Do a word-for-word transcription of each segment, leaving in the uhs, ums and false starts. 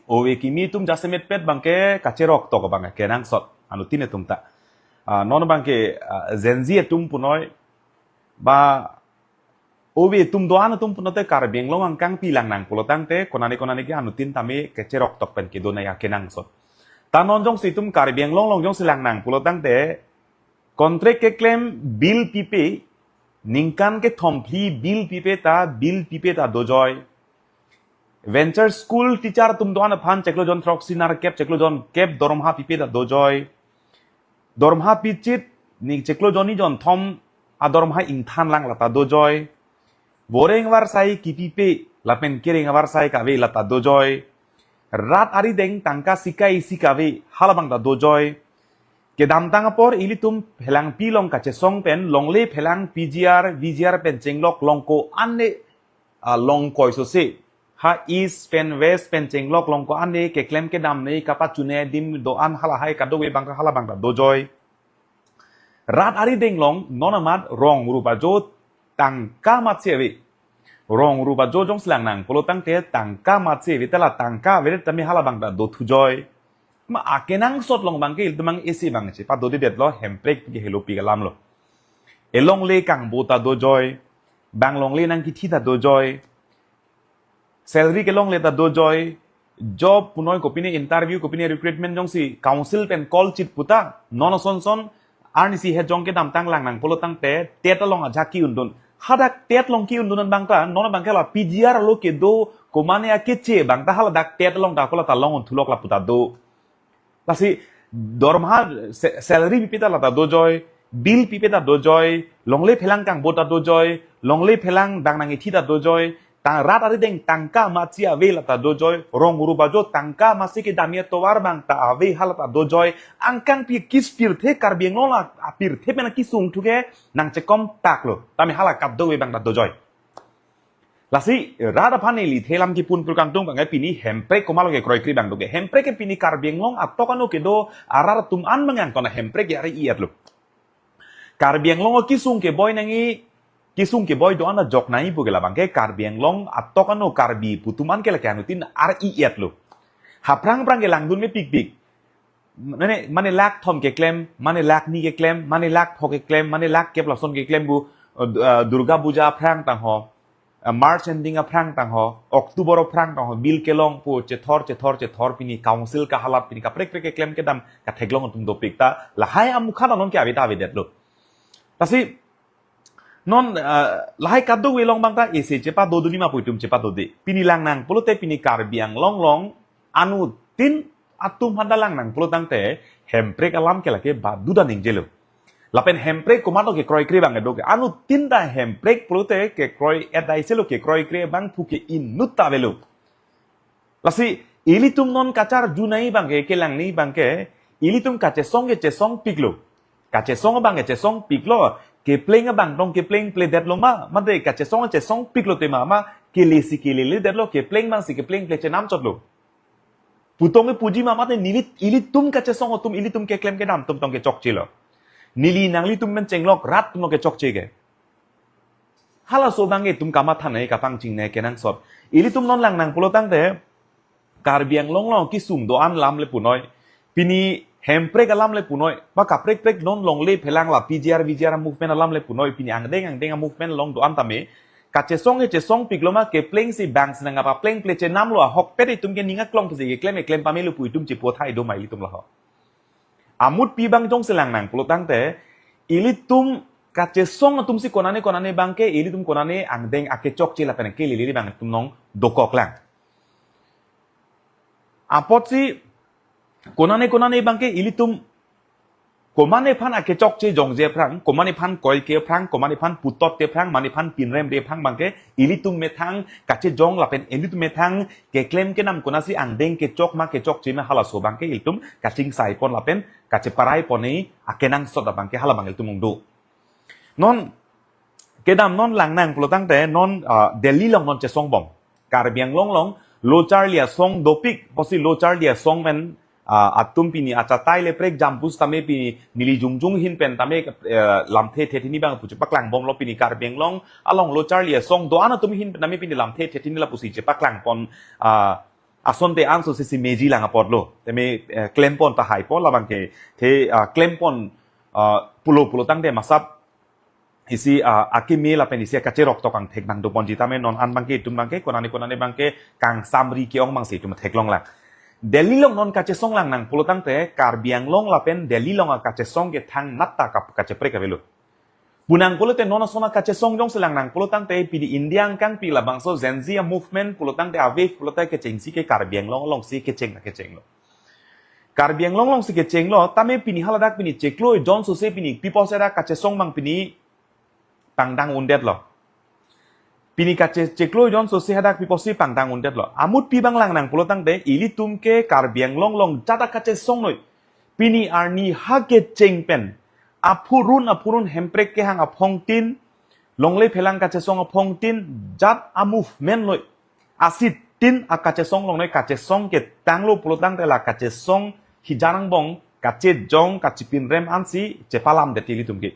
ove kimi atum jasemet pet abangke kacherok tok abang kenangsot anuttin atum ta. Ah, non abangke, ah, Gen Z atum punoi ba ove atum do-an atum punote Karbi Anglong angkangpi langnang pulotangte konane konane ke anuttin tame kacherok tok pen kedo nangji kenangsot. Ta non jongsi itum Karbi Anglong along jongsi langnang pulotangte contract keklem bill pipe, ningkan kethom phli bill pipe ta, bill pipe ta dojoi. Venture school teacher atum do-an aphan chiklo jon throksi nerkep, chiklo jon kep dormoha pipe ta dojoi. Dormoha pichit, ni chiklo jon ni jon thom adormoha ingthan lang lata dojoi. Voreng varsai kipipe lapen kereng varsai kave lata dojoi. Rat arideng tangka sikai isi kave halabang ta dojoi. Kedamtang apor ilitum phelangpi along kachesong pen longle phelang P G R, V G R pen chenglok long ko-an ne, ah, long koi sose. Ha East pen West pen chenglok long ko-an ne keklem kedam ne kapachune adim do-an halahai kadokave abang halabang ta dojoi. Rat arideng along non amat rong rup ajo tangka amatsi ave. Rong rup ajo jongsi langnang pulotangte tangka amatsi ave, ta la tangka avedet tame halabang ta dothujoi. Ma akenangsot along abangke ilitum abang isi abang chepadodedetlo, hemprek ke helopi alam lo. Elongle kangbo ta dojoi, bang longle nangkithi ta dojoi, salary kelongle ta dojoi, job punoi kopine interview kopine recruitment jongsi council pen call chit puta, non ason son, arnisi hejong kedamtang langnang pulotangte, TET along ajak ki-undun. Hadak TET along ki-undun abang ta, non abangke la P G R along kedo, komane akeche abang ta haladak TET along ta kola ta long-un thulok lapu ta do. Lasi dormoha sa-, salary pipe ta lata dojoi, bill pipe ta dojoi, longle phelang kangbo ta dojoi, longle phelang bang nangkithi ta dojoi, tang rat arideng tangka amatsi ave lata dojoi, rong rup ajo tangka amatsi kedamji atovar abang ta ave halata dojoi, angkangpi kis pirthe Karbi Anglong la, apirthe pen kesung thuke nangchekom taklo, tame hala kadokave abang ta dojoi. Lasi, rat aphan ili thelam kipun pur kangtung abangke pini hemprek komatlo kekroikre abang doke. Hemprek ke pini Karbi Anglong atok ano kedo arat atum an mangang kona hemprek ke ari-i-etlo. Karbi Anglong kesung keboi nangji, kesung keboi do-an ajok nangji pu ke labangke Karbi Anglong atok ano Karbi pu atum an ke lake anuttin ari-i-etlo. Aphrang aphrang ke langdun mepikpik. Mane, mane lakh thom keklem, mane lakh ni keklem, mane lakh pho keklem, mane lakh kep lason keklem pu, uh, Durga Puja aphrang tangho, uh, March ending aphrang tangho, October aphrang tangho, bill kelong pu chethor, chethor, chethor pini council kahalat pini kaprek prek keklem kedam katheklong atum dopik ta, lahai amukha non ke ave ta avedetlo. Lasi, non, ah, lahai kadokave along abang ta isi chepadodunji ma pu itum chepadode. Pini langnang pulote pini Karbi Anglong along anuttin atum aphan ta langnang pulotangte hemprek alam ke lake baduda ningjelo. Lapen hemprek komatlo kekroikre abang kedo ke. Anuttin ta hemprek pulote kekroi-et daiselo, kekroikre abang pu ke inut ta avelo. Lasi, ilitum non kacharju nangji abangke, kelang nangji abangke, ilitum kachesong ke chesongpiklo. Kachesong abang ke chesongpiklo, kepleng abang tong kepleng pledetlo ma, mate kachesong chesongpiklo tema ma, kele si keleledetlo, kepleng abang si kepleng plechenam chotlo. Pu tong kepuji ma, mate neli, ilitum kachesong atum, ilitum keklem kedam atum tong kechokchelo. Neli nanglitum pen chenglok rat atum tong kechokche ke. Halaso abang itum kamatha nangji kapangcheng nangji kenangsot. Ilitum non langnang pulotangte, Karbi Anglong along kesung do-an alam le punoi. Pini hemprek alam le punoi. Ba kaprek prek non longle phelang la P G R V G R movement alam le punoi. Pini angdeng angdeng movement along do-an tame. Kachesong kechesongpiklo ma kepleng si bang si nangpapleng plechenamlo ahokpet itum ke ning aklong pisi keklem keklem pamelo pu itum chepu athai do ma ilitum laho. Amutpi abang jongsi langnang pulotangte, ilitum kachesong atum si konane konane abangke, ilitum konane angdeng akechokche lapen kelele abang itum nong dokoklang. Apotsi konane konane abangke, ilitum komane aphan akechokche jongje aphrang, komane aphan koike aphrang, komane aphan putotte aphrang, mane aphan pinremde aphrang abangke, ilitum methang kachejong lapen ilitum methang keklem kenam konatsi angdeng kechok ma kechokche ma halaso abangke ilitum kachingsaipon lapen kacheparaiponji akenangsot abangke hala abang ilitum ongdo. Non kedam non langnang pulotangte non, ah, Delhi along non chesongbom. Karbi Anglong along lo charli asong dopik, pusi lo charli asong pen, ah, atum pini achatai le prekjam pusitame pini neli jongjong ahin pen tame, eh, lamthe thethe hini abang pu chepaklangbomlo pini Karbi Anglong along lo charli asong do-an atum ahin pen tame pini lamthe thethe hini lapusi chepaklangpon, ah, Asonte anso si si meji lang apotlo. Tame, eh, klempon tahai po labang ke. The, ah, klempon, ah, pulo pulo tangte masap isi, ah, akimi lapen isi kacherok tok angthek nangdoponji tame non an abangke itum abangke konane konane abangke kangsamri ke-ong abangsi itum theklong lang. Delhi along non kachesong lang nang pulo tangte Karbi Anglong lapen Delhi along akachesong ke thang natta kap kacheprek avelo. Pu nang pulote non ason akachesong jongsi lang nang pulo tangte pini India angkangpi labangso Gen Z a-movement pulo tangte a-wave pulote kechengsi ke Karbi Anglong alongsi kecheng na kechenglo. Karbi Anglong alongsi kechenglo, tame pini haladak pini chiklo jon sose pini pi apotsi dak kachesong abang pini pangdang undetlo. Pini kache chiklo jon sose hadak pi apotsi pangdang undetlo. Amut pi abang lang nang pulo tangte ilitum ke Karbi Anglong along jat akachesong noi. Pini arni ha kecheng pen aphurun aphurun Hemprek kehang aphongtin, longle phelang kachesong aphongtin, jat a-movement noi. Asitin akachesong along noi kachesong ketanglo pulo tangte la kachesong hijarang bong kachejong kachipinrem ansi chepalamdet ilitum ke.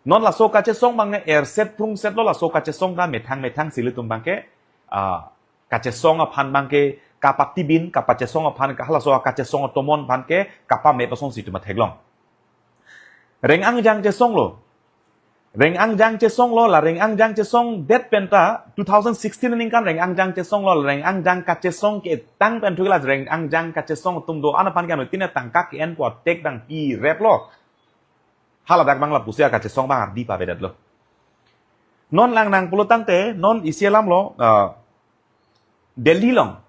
Non laso kachesong abang erset prungsetlo, laso kachesong ta methang methang si ilitum abangke, ah, kachesong aphan abangke kapatibin, kapachesong aphan ke halaso kachesong atomon aphan ke kapame pasong si itum theklong. Reng angjang chesonglo. Reng angjang chesonglo, la reng angjang chesongdet penta two thousand sixteen aningkan reng angjang chesonglo, la reng angjang kachesong ketang pen thukla reng angjang kachesong atum do-an aphan ke anuttin tangka ke-enpo, tek dang pireplo. Haladak abang lapusi akachesong abang ardi pavedetlo. Non lang nang pulo tangte non isi alamlo, ah, Delhi along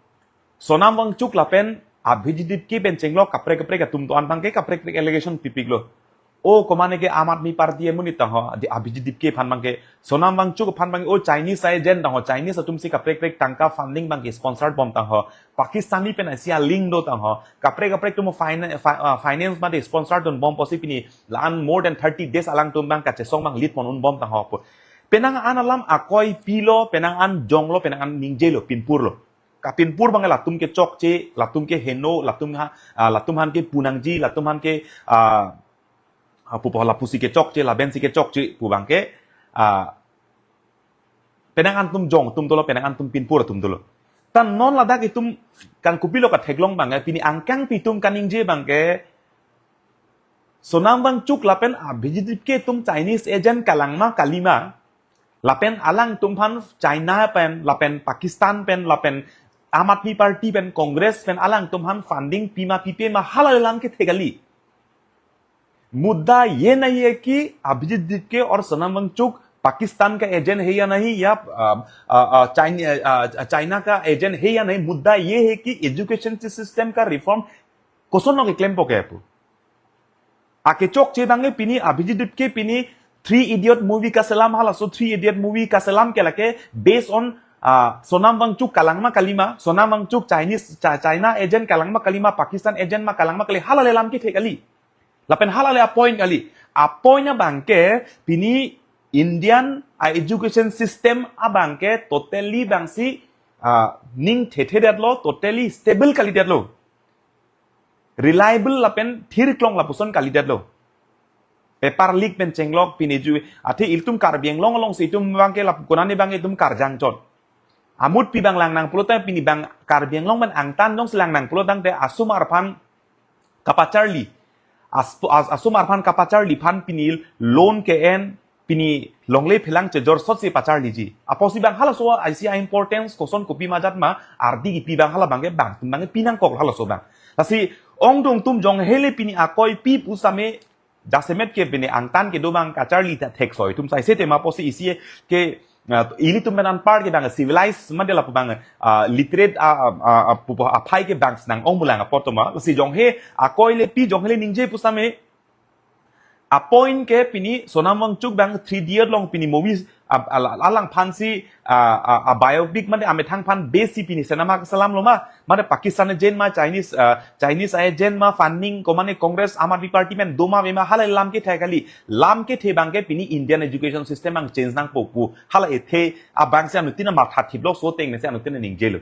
Sonam Wangchuk lapen Abhijit Dipke pen chenglok kaprek kaprek atum do-an abangke kaprek kaprek allegation pipiklo. O komane ke Aam Aadmi Party amonit tangho, di Abhijit Dipke aphan abangke, Sonam Wangchuk aphan abangke, o Chinese agent tangho, Chinese atumsi kaprek kaprek tangka funding abangke sponsor bom tangho, Pakistani pen isi a-link do tangho, kaprek kaprek atum finan-, fi-, ah, finance mate sponsor dunbom pusi pini la-an more than thirty days alangtum abang kachesong abang lead pon unbom tangho pu. Penang an alam akoipilo, penang an jonglo, penang an ningjelo, pinpurlo. Kapinpur abang latum kechokche, latum keheno, latum ha, ah, latum aphan ke pu nangji, latum aphan ke, ah, ah, pupo lapusi kechokche, labensi kechokche pu abangke, ah, penang an atum jong atum dolo, penang an atum pinpur atum dolo. Ta non ladak itum kan kopilo katheklong abang, eh, pini angkangpi atum kaningje abangke Sonam Wangchuk lapen Abhijit Dipke atum Chinese agent kalang ma kali ma, lapen alangtum aphan China pen, lapen Pakistan pen, lapen Aam Aadmi Party pen, Congress pen alangtum aphan funding pima pipe ma hala alam kethe kali. मुद्दा ये नहीं है कि अभिजीत दिपके और सोनम वांगचुक पाकिस्तान का एजेंट है या नहीं, या, अ, अ, अ, चाइनी-, अ, अ, चाइना का एजेंट है या नहीं, मुद्दा ये है कि एजुकेशन सिस्टम का reform koson nong keklem poke pu. Akechokche abangke pini Abhijit Dipke pini Three Idiot movie kaselam halaso Three Idiot movie kaselam ke lake based on, ah, Sonam Wangchuk kalang ma kali ma, Sonam Wangchuk Chinese, Chi-, China agent kalang ma kali ma, Pakistan agent ma kalang ma kali, hala alam kethe kali. Lapen hala le apoint kali. Apoint abangke pini Indian a-education system abangke totally abangsi, ah, ning thethedetlo, totally stable kalidetlo. Reliable lapen thirklong lapuson kalidetlo. Paper leak pen chenglok pini ju, athe ilitum Karbi Anglong alongsi itum abangke lapu konane abang itum karjang chot. Amut pi abang lang nang pulo tang pini abang Karbi Anglong pen angtan jongsi lang nang pulo tangte asomar aphan kapacharli. As-, as-, asomar aphan kapacharli aphan pini loan ke-en, pini longle phelang chejorsotsi pacharliji. Apotsi abang halaso isi a-importance koson kopi majat ma, ardi kipi abang hala abangke abang, abangke pinangkok halaso abang. Lasi ongdung atum jong hele pini akoipi pusitame jasemet ke pini angtan kedo abang kacharli ta thek soi atum sai sete ma apotsi isi ke, ah, ilitum pen anpar ke abang civilized mate lapu abang, ah, literate, ah, ah, ah, ah, pupo aphai ke abang senang ong mulang apot atum ma. Lasi jong he akoi le pi jong hele ningje pusitame apoint ke pini Sonam Wangchuk abang Three Idiot along pini movies a, a, a, alangphansi, a, a, a-biopic mate amethang aphan base si pini cinema kaselamlo ma, mate Pakistan agent ma, Chinese, a, Chinese agent ma, funding komane Congress, Aam Aadmi Party pen do ma ave ma hala alam kethe kali. Lam kethe abangke pini Indian education system abang change nangpo pu hala ethe abangsi anuttin matha thiplo, so tengnesi anuttin ningjelo.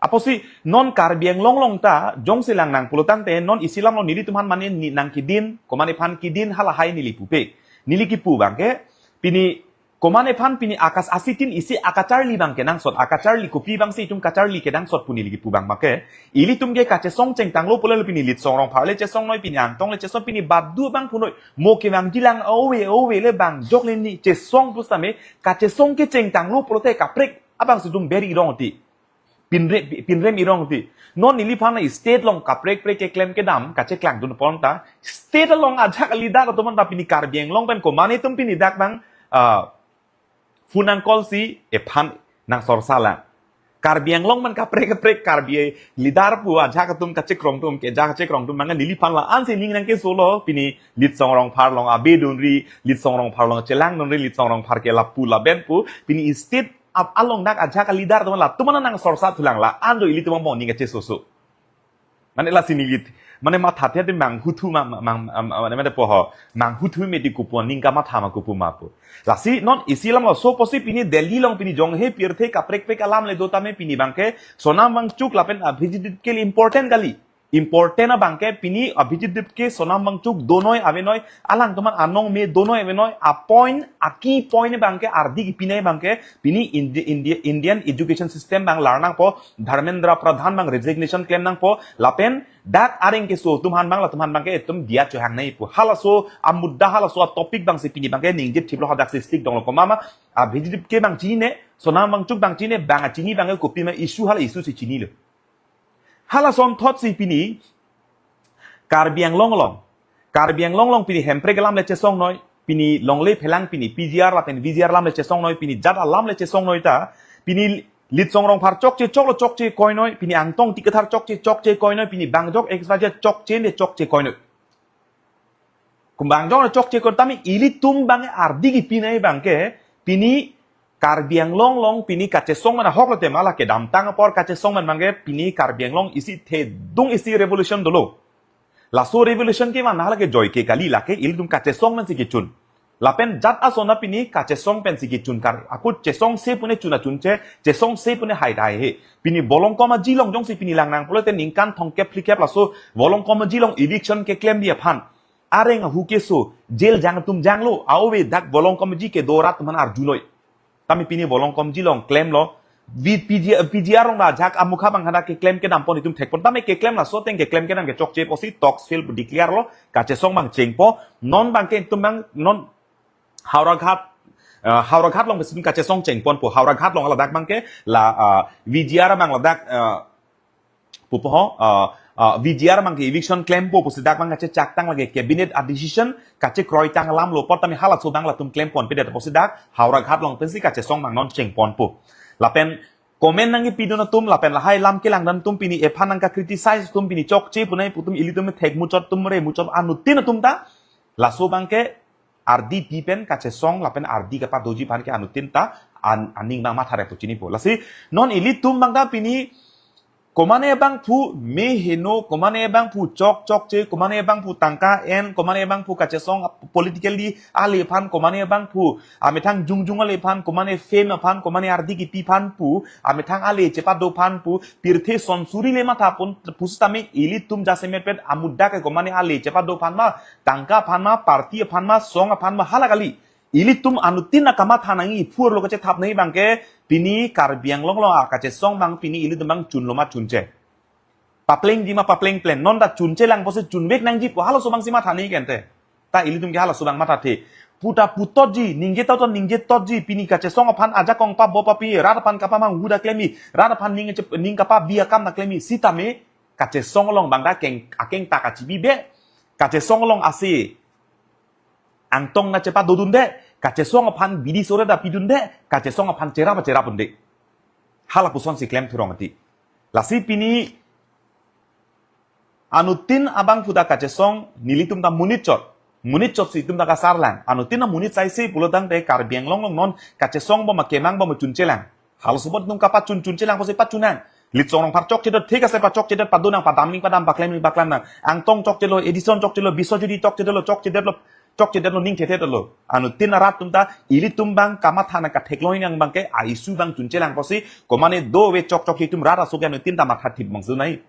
Apotsi non Karbi Anglong along ta jongsi lang nang pulo tangte non isi alamlo nelitum aphan mane ni nang kedin, komane aphan kedin halahai neli pupe. Neli kipu abangke pini Komatne aphan pini akas asitin isi akacharli abang kenangsot, akacharli kopi abangsi itum kacharli kenangsot pu neli kipu abang make. Ilitum ke kachesong chengtanglo pulo pini Litsong Rongphar le chesongnoi, pini Angtong le chesong, pini badu abang punoi. Mo kevangjilang ove ove le bang jok le ni chesong pusitame kachesong ke chengtanglo pulote kaprek abangsi itum beri rong ti. Pinre, pinrem irong ti. Non neliphan state along kaprek prek keklem kedam kacheklangdun pon ta. State along ajahak a-leader atum anta pini Karbi Anglong pen komatne itum pini dak abang, ah, phone nang call si ephan nang sorsa lang. Karbi Anglong pen kaprek kaprek Karbi leader pu ajahak atum kachekrong atum ke ajahak kachekrong atum mangga neliphan la-ansi ning nangkesolo pini Litsong Rongphar along abe dunri, Litsong Rongphar along chelang dunri, Litsong Rongphar ke lapu laben pu pini state ap along dak ajahak a-leader atum latum nang sorsa thulang, la-an do ilitum abang ning kachesoso. Mane lasi neli, mane matha the manghu thu ma, ma, mang, am, am, mane, mane poho, manghu thu me di kopu ning kamatha ma kopu ma pu. Lasi non isi alam laso pusi pini Delhi along pini jong he pirthe kaprek prek alam le do tame pini abang ke Sonam Wangchuk lapen Abhijit Dipke le important kali. Important abang ke pini Abhijit Dipke, Sonam Wangchuk donoi avenoi, alangtum an anong me donoi avenoi, a point, a key point abang ke ardi kipinai abang ke pini Indi-, Indi-, Indian education system abang lar nangpo, Dharmendra Pradhan abang resignation klem nangpo, lapen dak areng keso atum aphan abang, latum aphan abang ke itum diya chohangnei pu. Halaso amudda, halaso a-topic abangsi pini abang ke ningje thiplo hadak si stick donglo, komat ma Abhijit Dipke abang chinine, Sonam Wangchuk abang chinine, bang a chini abang ke kopi ma issue, hala issue si chinilo. Halason thot si pini Karbi Anglong along. Karbi Anglong along pini Hemprek alam le chesongnoi, pini longle phelang pini P G R lapen V G R alam le chesongnoi, pini jat alam le chesongnoi ta, pini Litsong Rongphar chokche choklo chokche koinoi, pini Angtong Ti Kathar chokche chokche koinoi, pini bang jok X Y Z chokche ne chokche koinoi. Kum bang jok chokche koi tame ilitum abang ardi kipinai abang ke pini Karbi Anglong along pini kachesong pen ahok lote ma la kedamtang apor kachesong pen abang ke pini Karbi Anglong isi thedung isi revolution dolo. Laso revolution ke mana lake joike kali, lake ilitum kachesong pensi kechun. Lapen jat ason ta pini kachesong pensi kechun kar. Ako chesongse pune chun achunche, chesongse pune hai dai he. Pini Volongkom Aji along jongsi pini lang nang pulote ningkan thomkep phlikep laso Volongkom Aji along eviction keklem di aphan. Areng ahu keso, jail jang atum janglo, a-ove dak Volongkom Aji kedo rat atum aphan arjunoi. Tame pini Volongkom Aji along klemlo, V P G, P G R along ajahak amukha abang hadak keklem kedam pon itum thek pon. Tame keklem laso ateng keklem kedam ke chokche pusi toxin field declare lo, kachesong abang chengpo, non abang ke itum abang, non Howraghat, eh, Howraghat along besi kachesong chengponpo, Howraghat along ladak abang ke, la, eh, V G R abang ladak, eh, pupo ho, eh, eh, V G R abang ke eviction klempo pusi dak abang kachechaktang lake cabinet a-decision, kachekroi tang alam lo apot tame halaso abang latum klem ponpedet pusi dak Howraghat along pensi kachesong abang non chengponpo. Lapen comment nangkepidun atum, lapen lahai lam kelang dan atum pini ephan nangka-criticize atum pini chokche punai pu atum ilitum thek muchot atum re muchot anuttin atum ta, laso abang ke ardi pi pen kachesong lapen ardi kapadoji aphan ke anuttin ta an-, aning abang matha rek pu chinipo. Lasi non ilitum abang ta pini komatne abangphu me heno, komatne abangphu chok chokche, komatne abangphu tangka en, komatne abangphu kachesong politically ale aphan, komatne abangphu amethang jongjong ale aphan, komatne fame aphan, komatne ardi kipi aphan pu, amethang ale chepado aphan pu, pirthe sonsuri le matha pon pusitame ilitum jasemet pen amudda ke komatne ale chepado aphan ma, tangka aphan ma, party aphan ma, song aphan ma, hala kali. Ilitum anuttin akamatha nangji, phurlo kachethap nangji abang ke pini Karbi Anglong along akachesong abang pini ilitum abang chunlo ma chunche. Paplengji ma paplengplen. Non ta chunche lang pusi chunvek nangji pu halaso abangsi matha nangji kente. Ta ilitum ke halaso abang mathathe. Pu ta putotji, ningje tot ningje totji, pini kachesong aphan ajakong pabop papi, rat aphan kapamanghu ta klemji, rat aphan ning chep-, ning kapabi akam ta klemji, sitame kachesong along abang ta keng, akeng ta kachibi be, kachesong along ase Angtong ta chepadodunde, kachesong aphan bidi sore ta pidunde, kachesong aphan cherap cherap unde. Hala pusonsi klem thurong ati. Lasi pini anuttin abangphu ta kachesong nelitum ta monit chot. Monit chotsi itum ta kasarlang. Anuttin amonit saisi pulotangte Karbi Anglong along non kachesong bom ma kemang bom ma chunchelang. Halaso apot itum kapachun chunchelang pusi pachun nang. Litsong Rongphar chokchedet, thik ase pachokchedet, padonang, padamning padam, paklemning paklemnang. Angtong chokchelo, Edison chokchelo, Biswajit chokchedetlo, chokchedetlo, chokchedetlo, ning thethetlo. Anuttin arat atum ta ilitum abang kamatha nangkatheklong nang abang ke a-issue abang chunchelang pusi, komatne dove chok chokche itum rat aso ke anuttin ta mathathip mangsu nai.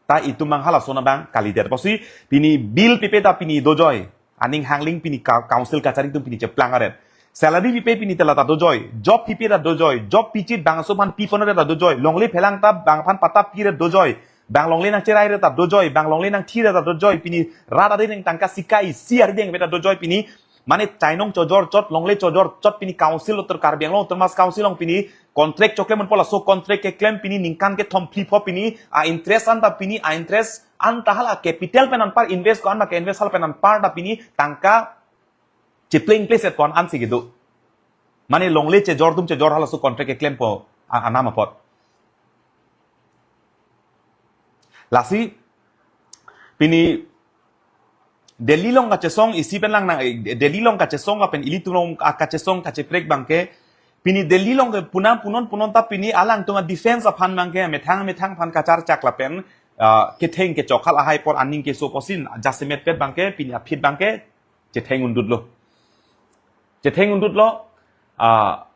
Ta itum abang halason abang kalidet pusi, pini bill pipe ta pini dojoi. Aning hangling pini ka-, council kachari atum pini cheplang aret. Salary pipe pini ta lata dojoi, job pipe ta dojoi, job pichit bangso aphan piponre ta dojoi, longle phelang ta bang aphan patta pire dojoi, bang longle nangcherai re ta dojoi, bang longle nangthi re ta dojoi, pini rat arideng tangka sika isi arideng pe ta dojoi pini, mane chainong chojor chot, longle chojor chot pini council utur Karbi Anglong Autonomous Council along pini contract choklem unpo, laso contract keklem pini ningkan kethom phli pho pini a interest anta pini a interest anta hala capital pen anpar invest ko anma ke invest hala pen anpar ta pini tangka chepleng pleset pon ansi kedo. Mane longle chejor atum chejor halaso contract keklempo a-, anam apot. Lasi pini Delhi along kachesong isi pen lang nang, eh, Delhi along kachesong lapen ilitum along a kachesong kacheprek abangke pini Delhi along ke puna punon punon ta pini alangtum a-defense aphan abangke methang methang aphan kacharchak lapen, ah, ketheng kechok hal ahai apor aning keso apotsi jasemet pet abangke pini aphi abangke chetheng undutlo. Chetheng undutlo, ah,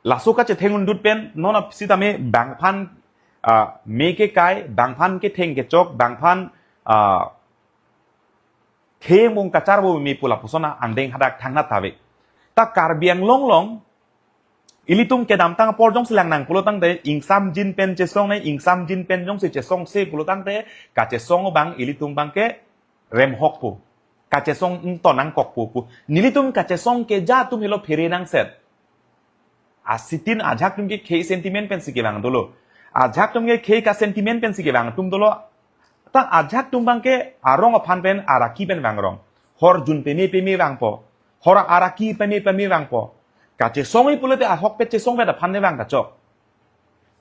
laso kachetheng undut pen non ap sitame bang aphan, ah, me kekai, bang aphan ketheng kechok, bang aphan, ah, themung kacharbo me pu lapuson angdeng hadak thangnat ta ave. Ta Karbi Anglong along ilitum kedamtang apor jongsi lang nang pulo tangte ingsamjin pen chesong ne, ingsamjin pen jongsi chesongse pulo tangte kachesong abang ilitum abangke remhokpo. Kachesong ington nangkokpo pu. Nelitum kachesong keja atum helo phere nangset. Asitin ajak atum ke khei sentiment pensi kevang dolo. Ajak atum ke khei ka sentiment pensi kevang atum dolo. Ta ajak atum abangke arong aphan pen araki pen vangrong. Hor jun peme peme vangpo. Hor araki peme peme vangpo. Kachesongji pulote ahokpet chesongpet aphan ne vang kachok.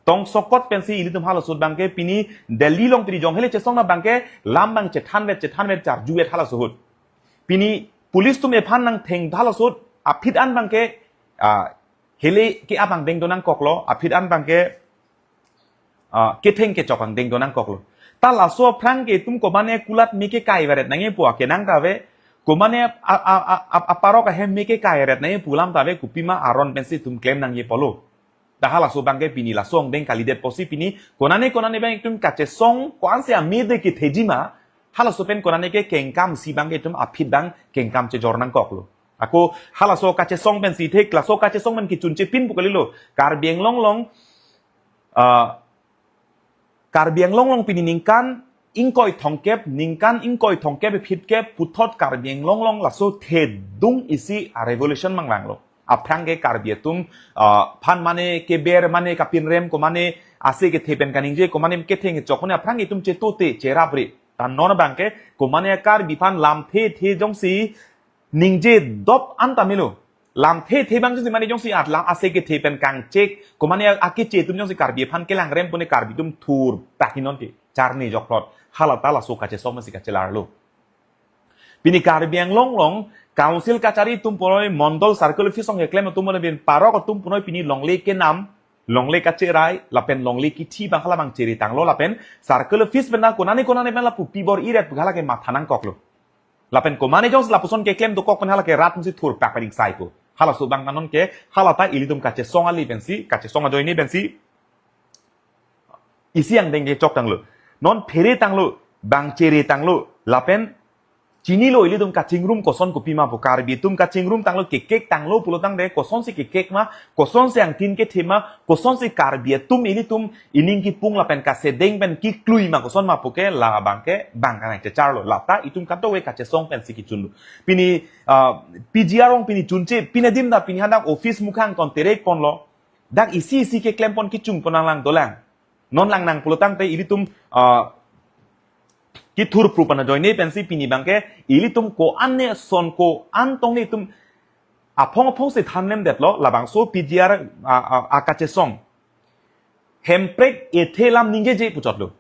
Tongsokot pensi ilitum halaso ahut abangke pini Delhi along pini jong hele chesong na abangke lam abang chethanvet chethanvet charjuvet halaso ahut. Pini police atum ephan nangtheng halaso ahut aphi an abangke, ah, hele ke abang dengdon nangkoklo, aphi an abangke, ah, ketheng kechok angdeng do nangkoklo. Ta laso aphrang ke itum komane kulat me kekai varet nangji pu akenang ta ave, komane a, a, a, a, aparok ahem me kekai varet nangji pu alam ta ave, kopima aron pensi itum klem nangji pulo. Ta halaso abangke pini laso angdeng kalidet apotsi pini konane konane abang itum kachesong ko-ansi amide kethejima, halaso pen konane ke kengkam si abangke itum aphi abang kengkam chejor nangkoklo. Ako halaso kachesong pensi thek, laso kachesong pen kechunche pin pu kalilo. Karbi Anglong along, ah, Karbi Anglong along pini ningkan ingkoi thomkep, ningkan ingkoi thomkep phitkep puthot Karbi Anglong along laso thedung isi a-revolution mangvanglo. Aphrang ke Karbi atum, ah, aphan mane keber mane kapinrem komane ase kethe pen kaningje komane ketheng kechok mane aphrang itum chetote cherapre. Ta non abangke komane Karbi aphan lamthe the jongsi ningje dop an ta melo. Lamthe the abang jongsi mane jongsi at lam ase kethe pen kangchek, komane akeche atum jongsi Karbi aphan kelangrem pune Karbi atum thur pakinon ke charni jokplot. Hala ta laso kachesong masi kachelarlo. Pini Karbi Anglong along council kachari atum punoi, mondol circle office along keklem atum punoi, bin parok atum punoi pini longle kenam, longle kacherai lapen longle kithi abang hala abang cheri tanglo lapen circle office pen na konane konane pen lapu pibor-iret pu hala ke matha nangkoklo. Lapen komane jongsi lapuson keklem dokok pen hala ke rat musi thur pak pen ingsai pu. Halaso abang ta non ke hala ta ilitum kachesong ali pensi, kachesong ajoine pensi isi angdeng kechok tanglo. Non phere tanglo, bang cheri tanglo, lapen chinilo ilitum kachingrum koson kopima pu. Karbi atum kachingrum tanglo, kekek tanglo pulo tangte kosonsi kekek ma, kosonsi angtin kethe ma, kosonsi Karbi atum ilitum ining kipung lapen kasedeng pen kiklui ma koson ma pu ke la abangke bang kanai checharlo. Lata itum kadokave kachesong pensi kechunlo. Pini, ah, P G R along pini chunche, pini adim ta pini hadak office mukhang kon terek ponlo. Dak isi isi keklem pon kechung pon nanglang dolang. Non lang nang pulo tangte ilitum, ah, kethur pru pana joine pensi pini abangke ilitum ko-an ne son ko-an tong ne itum aphong aphongsi thanlem detlo labangso P G R, ah, ah, akachesong. Hemprek ethe lam ningjeje puchotlo.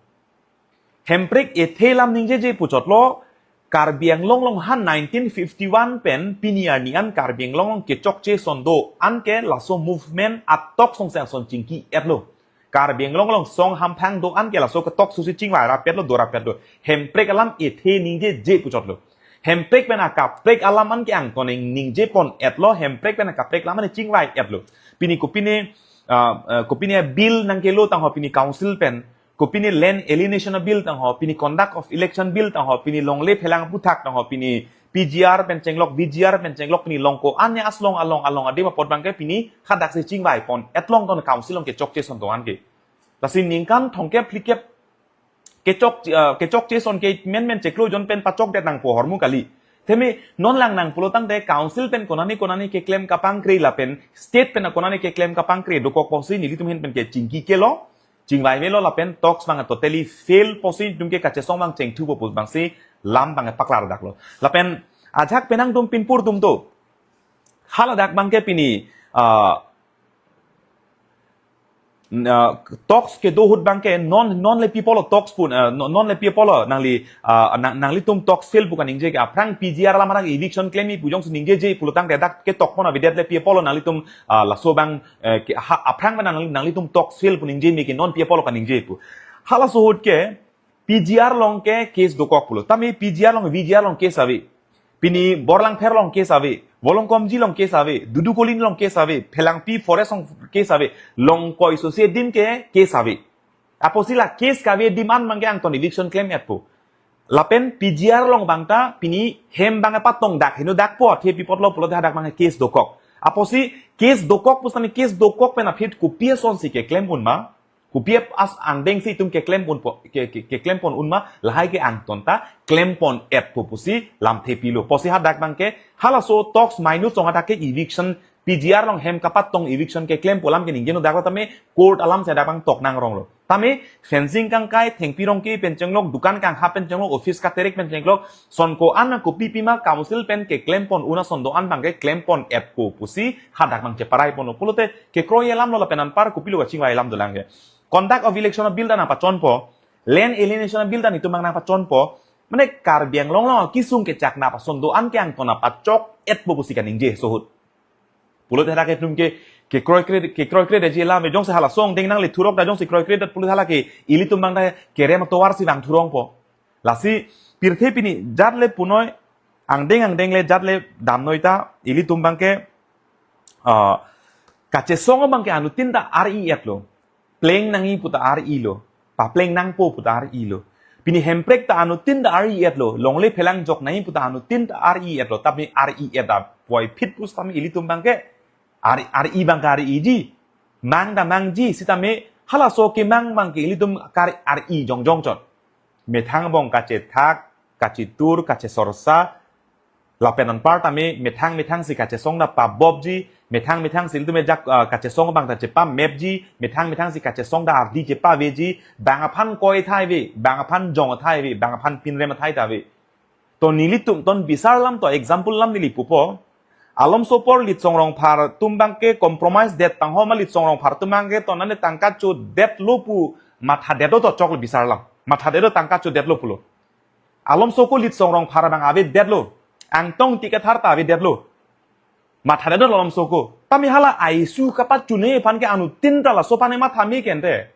Hemprek ethe lam ningjeje puchotlo. Karbi Anglong along ha nineteen fifty-one pen pini arni an Karbi Anglong along kechokche son do an ke laso movement atok songse ason chingki-etlo. Karbi Anglong along song hamphang do an ke laso ketok susi chingvai rapetlo, do rapetlo. Hemprek alam ethe ningjeje puchotlo. Hemprek pen akaprek alam an ke angton ningje pon-etlo, Hemprek pen akaprek alam an chingvai-etlo. Pini kopine, ah, ah, kopine bill nangkelo tangho pini council pen, kopine land alienation bill tangho, pini conduct of election bill tangho, pini longle phelang aputhak tangho, pini P G R pen chenglok, V G R pen chenglok, pini long ko-an ya aslong along along adim apot abangke pini hadak si chingvai pon-et long ton council along kechokche ason do-an ke. Lasi ningkan thomkep phlikep kechok, ah, kechokche ason ke menmen chiklo jon pen pachokdet nangpo ahormu kali. Tame non lang nang pulo tangte council pen konani konani keklem kapangkre lapen state pen konani keklem kapangkre dokok pusi nelitum ahin pen ke chingki kelo, chingvai melo lapen talks abang totally fail pusi itum ke kachesong abang chengthupo pu abangsi lam abang paklar daklo. Lapen ajak penang atum pinpur atum to. Haladak abangke pini, ah, ah, talks kedo ahut abangke non, non le pi apotlo talks pu, ah, non, non le pi apotlo nangli, ah, nang, nanglitum talks fail pu kaningje ke aphrang P G R alam adak eviction klem-i pu jongsi ningjeje pulo tangte dak ketok pon avedet le pi apotlo nanglitum, ah, laso abang, eh, ke, ha, aphrang abang nang, nanglitum talks fail pu ningje me ke non pi apotlo kaningje pu. Halaso ahut ke P G R along ke case dokok pulo. Tame P G R along, V G R along case ave. Pini Borlangpher along case ave. Volongkomji along case ave. Dudu Kolin along case ave. Phelangpi forest along case ave. Long koi so se adim ke case ave. Apotsi la case kave adim an abangke angton eviction klem-etpo. Lapen P G R along abangta pini hem abang patong dak heno dakpo athe pi apotlo pulote hadak abang case dokok. Apotsi case dokok pusitame case dokok pen aphi kopi asonsi keklem un ma. Kopi as angdeng si itum keklem ponpo, ke, ke, keklem pon un ma, lahai ke angton ta klem pon-etpo pusi lamthe pilo. Pusi hadak abangke halaso talks minute song hadak ke eviction P G R along hem kapatong eviction keklem pu alam ke ningje-no daklo tame court alam si hadak abang tok nangronglo. Tame fencing kangkai, thengpi rongke pen chenglok, dukan kangha pen chenglok, office katerek pen chenglok, ason ko-an ma kopi pima council pen keklem pon un ason do-an abangke klem pon-etpo pusi hadak abang cheparai ponlo pulote kekroi alamlo lapen anpar kopilo kachingvai alam dolang ke. Conduct of election bill ta nangpachonpo, land alienation bill ta netum abang nangpachonpo, mane Karbi Anglong along kesung kechak nangpason do-an ke angton nangpachok-etpo pusi kaningje so ahut. Pulote hadak ke itum ke, kekroikre, kekroikredet ji alam, jongsi halaso angdeng nangle thurok ta jongsi kroikredet pulote hala ke ilitum abang ta kerem atovar si vang thurongpo. Lasi pirthe pini jat le punoi, angdeng angdeng le jat le damnoi ta ilitum abangke, ah, kachesong abangke anuttin ta ar-i-etlo. Pleng nangji puta ar-ilo. Papleng nangpo puta ar-ilo. Pini hemprek ta anuttin ta ar-i-etlo. Longle phelang jok nangji puta anuttin ta ar-i-etlo. Tame ar-i-et apoi phit pusitame ilitum abangke ar, ar-i abangke ar-iji. Mang ta mangji sitame halaso kemang abangke ilitum kar ar-i jongjong chot. Methang angbong kachethak, kachetur, kachesorsa, lapen anpar tame methang methang si kachesong ta pabobji, methang methang si ilitum ajak, ah, kachesong abang ta chepamepji, methang methang si kachesong ta ardi chepaveji, bang aphan koi athai ave, bang aphan jong athai ave, bang aphan pinrem athai ta ave. To nelitum ton bisar alam to example alam neli pupo. Alomso apor Litsong Rongphar atum abangke compromise det tangho ma Litsong Rongphar atum abangke to nane tangka chodetlo pu mathadet do to choklo bisar alam. Mathadet do tangka chodetlo pulo. Alomso ako Litsong Rongphar abang avedetlo. Angtong Ingti Kathar ta avedetlo. Mathadet do alomso ako. Tame hala aisu kapachun-e aphan ke anuttin ta laso aphan matha me kente.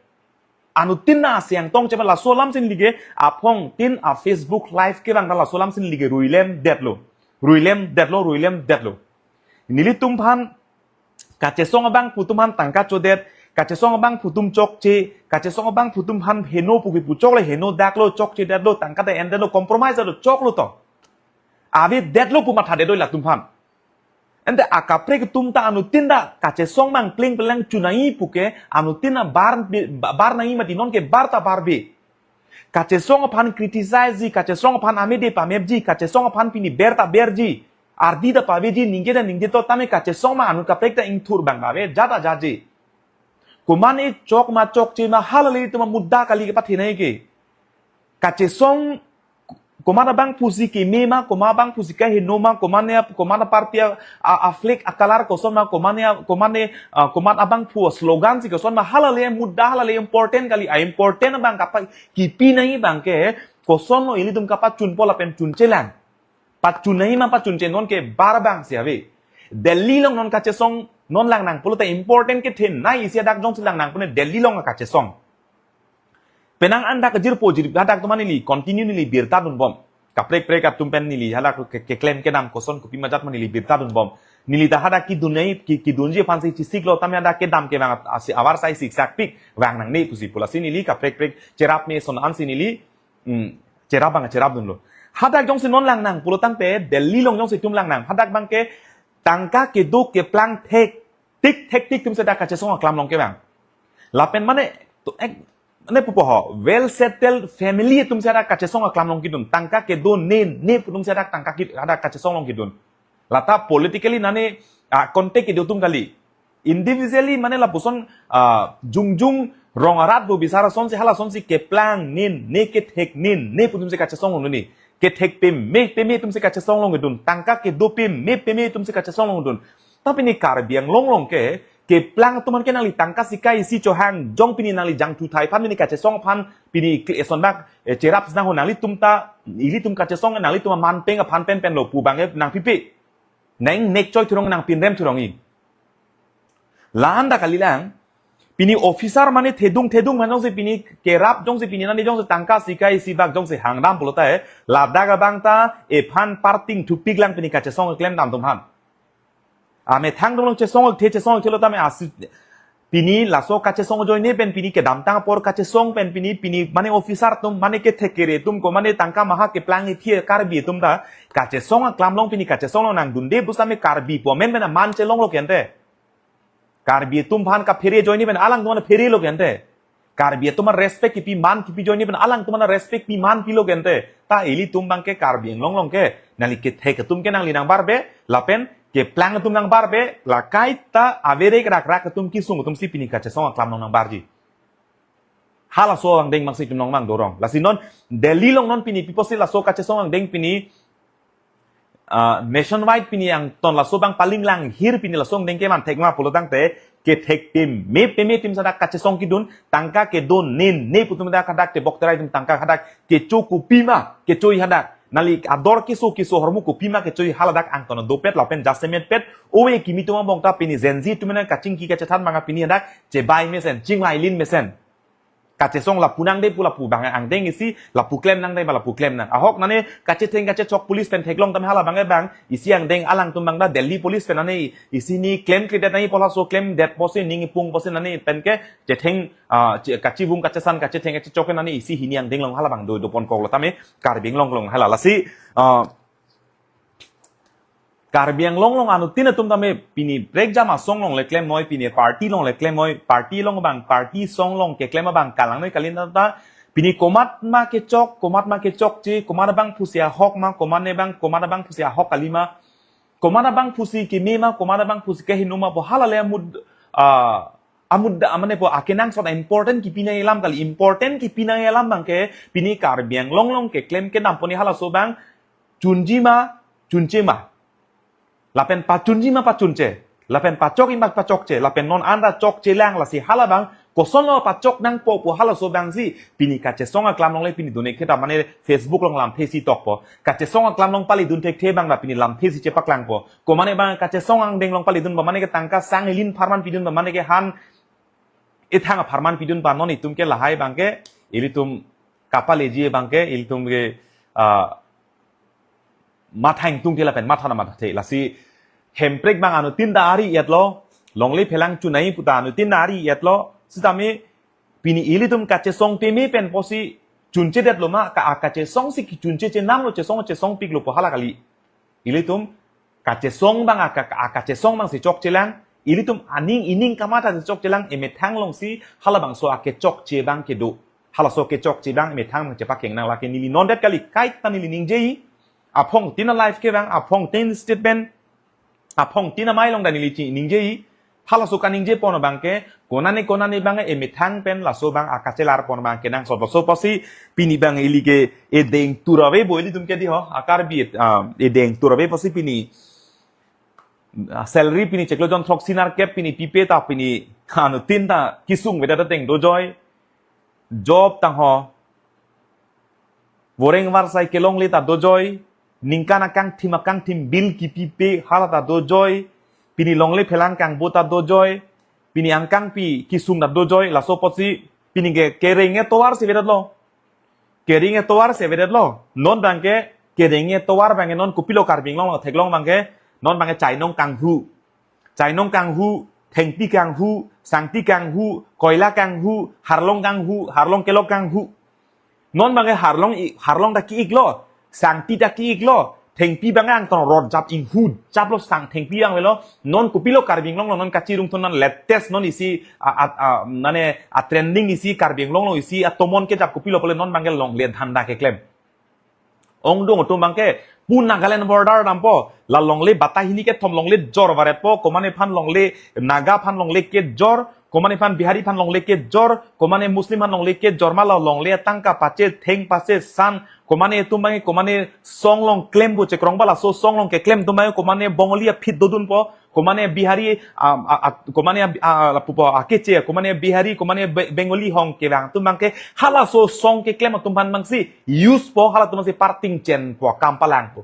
Anuttin ta si angtong chepa laso alam si neli ke aphongtin a Facebook live kevang ta laso alam si neli ke ruilemdetlo. Ruilemdetlo, ruilemdetlo. Nelitum aphan kachesong abangphu atum aphan tangka chodet, kachesong abangphu atum chokche, kachesong abangphu atum aphan heno pu kipu chokle heno daklo, chokchedetlo, tangka ta endetlo, compromise lo choklo to. Avedetlo pu mathadet do latum aphan. Ante akaprek atum ta anuttin ta kachesong abang pleng pleng chun nangji puke anuttin ta bar, bar nangji mati non ke bar ta barbe. Kachesong aphan criticize ji, kachesong aphan amede pamepji, kachesong aphan pini ber ta berji, ardi ta paveji, ningje ta ningje to tame kachesong ma anut kaprek ta ingthur abang ave, ja ta jaje. Komat-ne chok ma chokche ma hala le itum amudda kali kepathenei ke. Kachesong komat abangphu si keme ma, komat abangphu si kaheno ma, komat-ne, komat aparty a, a, a flag a colour koson ma, komat-ne, komat-ne, ah, komat abangphu slogan si koson ma, hala le mudda, hala le important kali, a important abang kapa, kipi nangji abangke, kosonlo ilitum kapachunpo lapen chunchelang. Pachun nangji ma pachunche non ke bar abang si ave. Delhi along non kachesong, non lang nang pulote important kethenei isi adak jongsi lang nang pune Delhi along kachesong. Penang an dak jirpo jir hadak atum neli continue neli birta dunbom. Kaprek prek atum pen neli hadak ke, keklem kedam koson kopi ma jat ma neli birta dunbom. Neli ta hadak kedun nangji, ke, kedunji aphan si chesiklo tame hadak kedam kevang asi avar sai siksak pik vang nangne pusi pu lasi neli kaprek prek cherap me ason an si neli, hmm, cherap abang cherap dunlo. Hadak jongsi non langnang pulotangte Delhi along jongsi itum langnang, hadak abangke tangka kedo keplang thek tik thek tik atumsi dak kachesong aklam along kevang. Lapen mane to ek mane pupo ho, well settled family atumsi dak kachesong aklam along kedun. Tangka kedo ne ne pu atumsi dak tangka ki dak kachesong along kedun. Lata politically nane ah, contact kedo atum kali. Individually mane lapuson ah, jongjong rong arat do bisar asonsi hala asonsi keplang ne ne kethek ne ne pu atumsi kachesong along ni. Kethek peme peme atumsi kachesong along kedun. Tangka kedo peme peme atumsi kachesong along kedun. Ta pini Karbi Anglong along ke keplang atum aphan ke nangli tangka sika isi chohang jong pini nangli jangthu thai aphan pini kachesong aphan pini kle eson bak eh, cherap sinang ho nanglitum ta ilitum kachesong nanglitum aman peng aphan pen pen lo pu abang eh, nangpipe. Nang nek choi thurong nang pinrem thurong i. La-an ta kalilang. Pini officer mane thedung thedung man jongsi pini kerap jongsi pini nani jongsi tangka sika isi bak jongsi hangdam pulote eh, ladak abang ta ephan parting thupik lang pini kachesong klemdam atum aphan. Amethang atum along chesong the chesong thelo tame asi pini laso kachesong ajoine pen pini kedamtang apor kachesong pen pini pini mane officer atum mane kethek kere atum ko mane tangka maha keplang ithi Karbi atum ta kachesong aklam along pini kachesong along nangdunde pusitame Karbi pu amen pen aman chelonglo kente. Karbi atum aphan kaphere ajoine pen alangtum aphan pherelo kente. Karbi atum aphan respect kipi man kipi ajoine pen alangtum aphan respect pi man pilo kente. Ta ilitum abangke Karbi Anglong along ke nangli kethek atum ke nangli nangbarbe lapen keplang atum nangbarbe, la kaita avere kerak rak atum kesung atumsi pini kachesong aklam along nangbarji. Halaso angdeng abangsi itum nangmang dorong. Lasi non Delhi along non pini pi apotsi laso kachesong angdeng pini ah, nationwide pini angton laso abang palinglang hir pini laso angdeng keman thekma pulotangte kethek peme peme atumsi dak kachesong kedun, tangka kedo ne ne pu atum dak hadak tebok terai atum tangka hadak kecho kopima kecho i hadak nangli ador keso keso ahormu kopima kecho i haladak angton dopet lapen jasemet pet ove kimi atum abang ta pini Gen Z atum nang kachingki kachethan abang pini hadak chebai mesen chingvailin mesen. Kachesong lapu nangde pu lapu abang angdeng isi lapu klem nangde ba lapu klem nang. Ahok nane kachetheng kachechok police pen theklong tame hala abang abang isi angdeng alangtum abang ta Delhi police pen nane isi ni klemkledet nangji pu laso klemdet pusi ning ipung pusi nane pen ke chetheng ah, che- kachivung kachesan kachetheng kachechok nane isi hini angdeng along hala abang do doponkoklo tame Karbi Anglong along hala lasi ah, Karbi Anglong along anuttin atum tame pini prekjam asong along le klem noi pini party along le klem noi party along abang party asong along keklem abang kalang noi kali ta pini komat ma kechok komat ma kechokche komat abang pusi ahok ma komat ne abang komat abang pusi ahok kali ma komat abang pusi keme ma komat abang pusi kehingno ma pu hala le amud ah, amud amane pu akenangsot important kipi nangji alam kali important kipi nangji alam abangke pini Karbi Anglong along keklem kedam poni halaso abang chunji ma chunche ma lapen pachunji ma pachunche lapen pachok imak pachokche lapen non anta chokche lang lasi hala abang kosonlo pachok nangpo pu halaso abangsi pini kachesong aklam along le pini dun-ik theta mane Facebook along lamthe isi tokpo kachesong aklam along pali dun thekthe abang ta pini lamthe isi chepaklangpo komane abang kachesong angdeng along pali dun ba mane ke tangka sang ilin pharman pidun ba mane ke han ethang apharman pidun ba non itum ke lahai abangke ilitum kapaleji abangke ilitum ke ah, matha ingtungthe lapen matha na mathathe lasi Hemprek abang anuttin ta ari-etlo longle phelang chunai puta anuttin ta ari-etlo sitame pini ilitum kachesong peme pen pusi chunchedetlo ma ka kachesong si kichunche chenamlo chesong chesongpiklo pu hala kali ilitum kachesong abang aka akachesong abangsi chokchelang ilitum aning ining kamatha si chokchelang emethang alongsi hala abangso akechokche abang kedo halaso kechokche abang emethang abang chepakeng nang lake neli nondet kali kaita neli ningje i aphongtin a life kevang aphongtin statement aphongtin amei along ta neli chi ningje i halaso kaningje pon abangke konane konane abang emethang pen laso abang akachelar pon abang kenangsot laso pusi pini abang ili ke edeng turave bo ilitum ke di ho a Karbi ah, edeng turave pusi pini ah, salary pini chiklo jon throksi nerkep pini pipe ta pini anuttin ta kesung veda ta teng dojoi job tangho voreng varsai kelongle ta dojoi ningkan akangthim akangthim bill kipipe hala ta dojoi pini longle phelang kangbo ta dojoi pini angkangpi kesung ta dojoi laso pusi pini ke kereng etovar si vedetlo kereng etovar si vedetlo non abangke kereng etovar abangke non kopilo Karbi Anglong theklong abangke non abangke chainong kanghu chainong kanghu thengpi kanghu sangti kanghu koila kanghu harlong kanghu harlong kelok kanghu non abangke harlong i harlong ta ki-iklo Sangti ta ki-iklo, thengpi abang angtong rot jap inghu japlo, sang thengpi abang avelo. Non kopilo Karbi Anglong lo, non kachirung thun, non latest, non isi a, a, a, mane a trending isi Karbi Anglong lo isi atomon kejap kopilo pule non abangke longle dhanda keklem. Ongdung atum abangke pu Nagaland border dampo, la longle bata hini kethom longle jor varetpo, komane aphan longle, Naga aphan longle kejor, komane aphan Bihari aphan longle kejor, komane Muslim aphan longle kejor ma la longle atangka pache, theng pache san, komane atum abangke komane song along klempo, chekrong ba laso song along keklem atum abangke komane Bongali aphit dodunpo, komane Bihari, a, a, a, komane a, a, lapupo akeche, komane Bihari, komane Be-, Bengali hong kevang atum abangke halaso song keklem atum aphan abangsi use po, halatum abangsi parting chenpo, kam palangpo.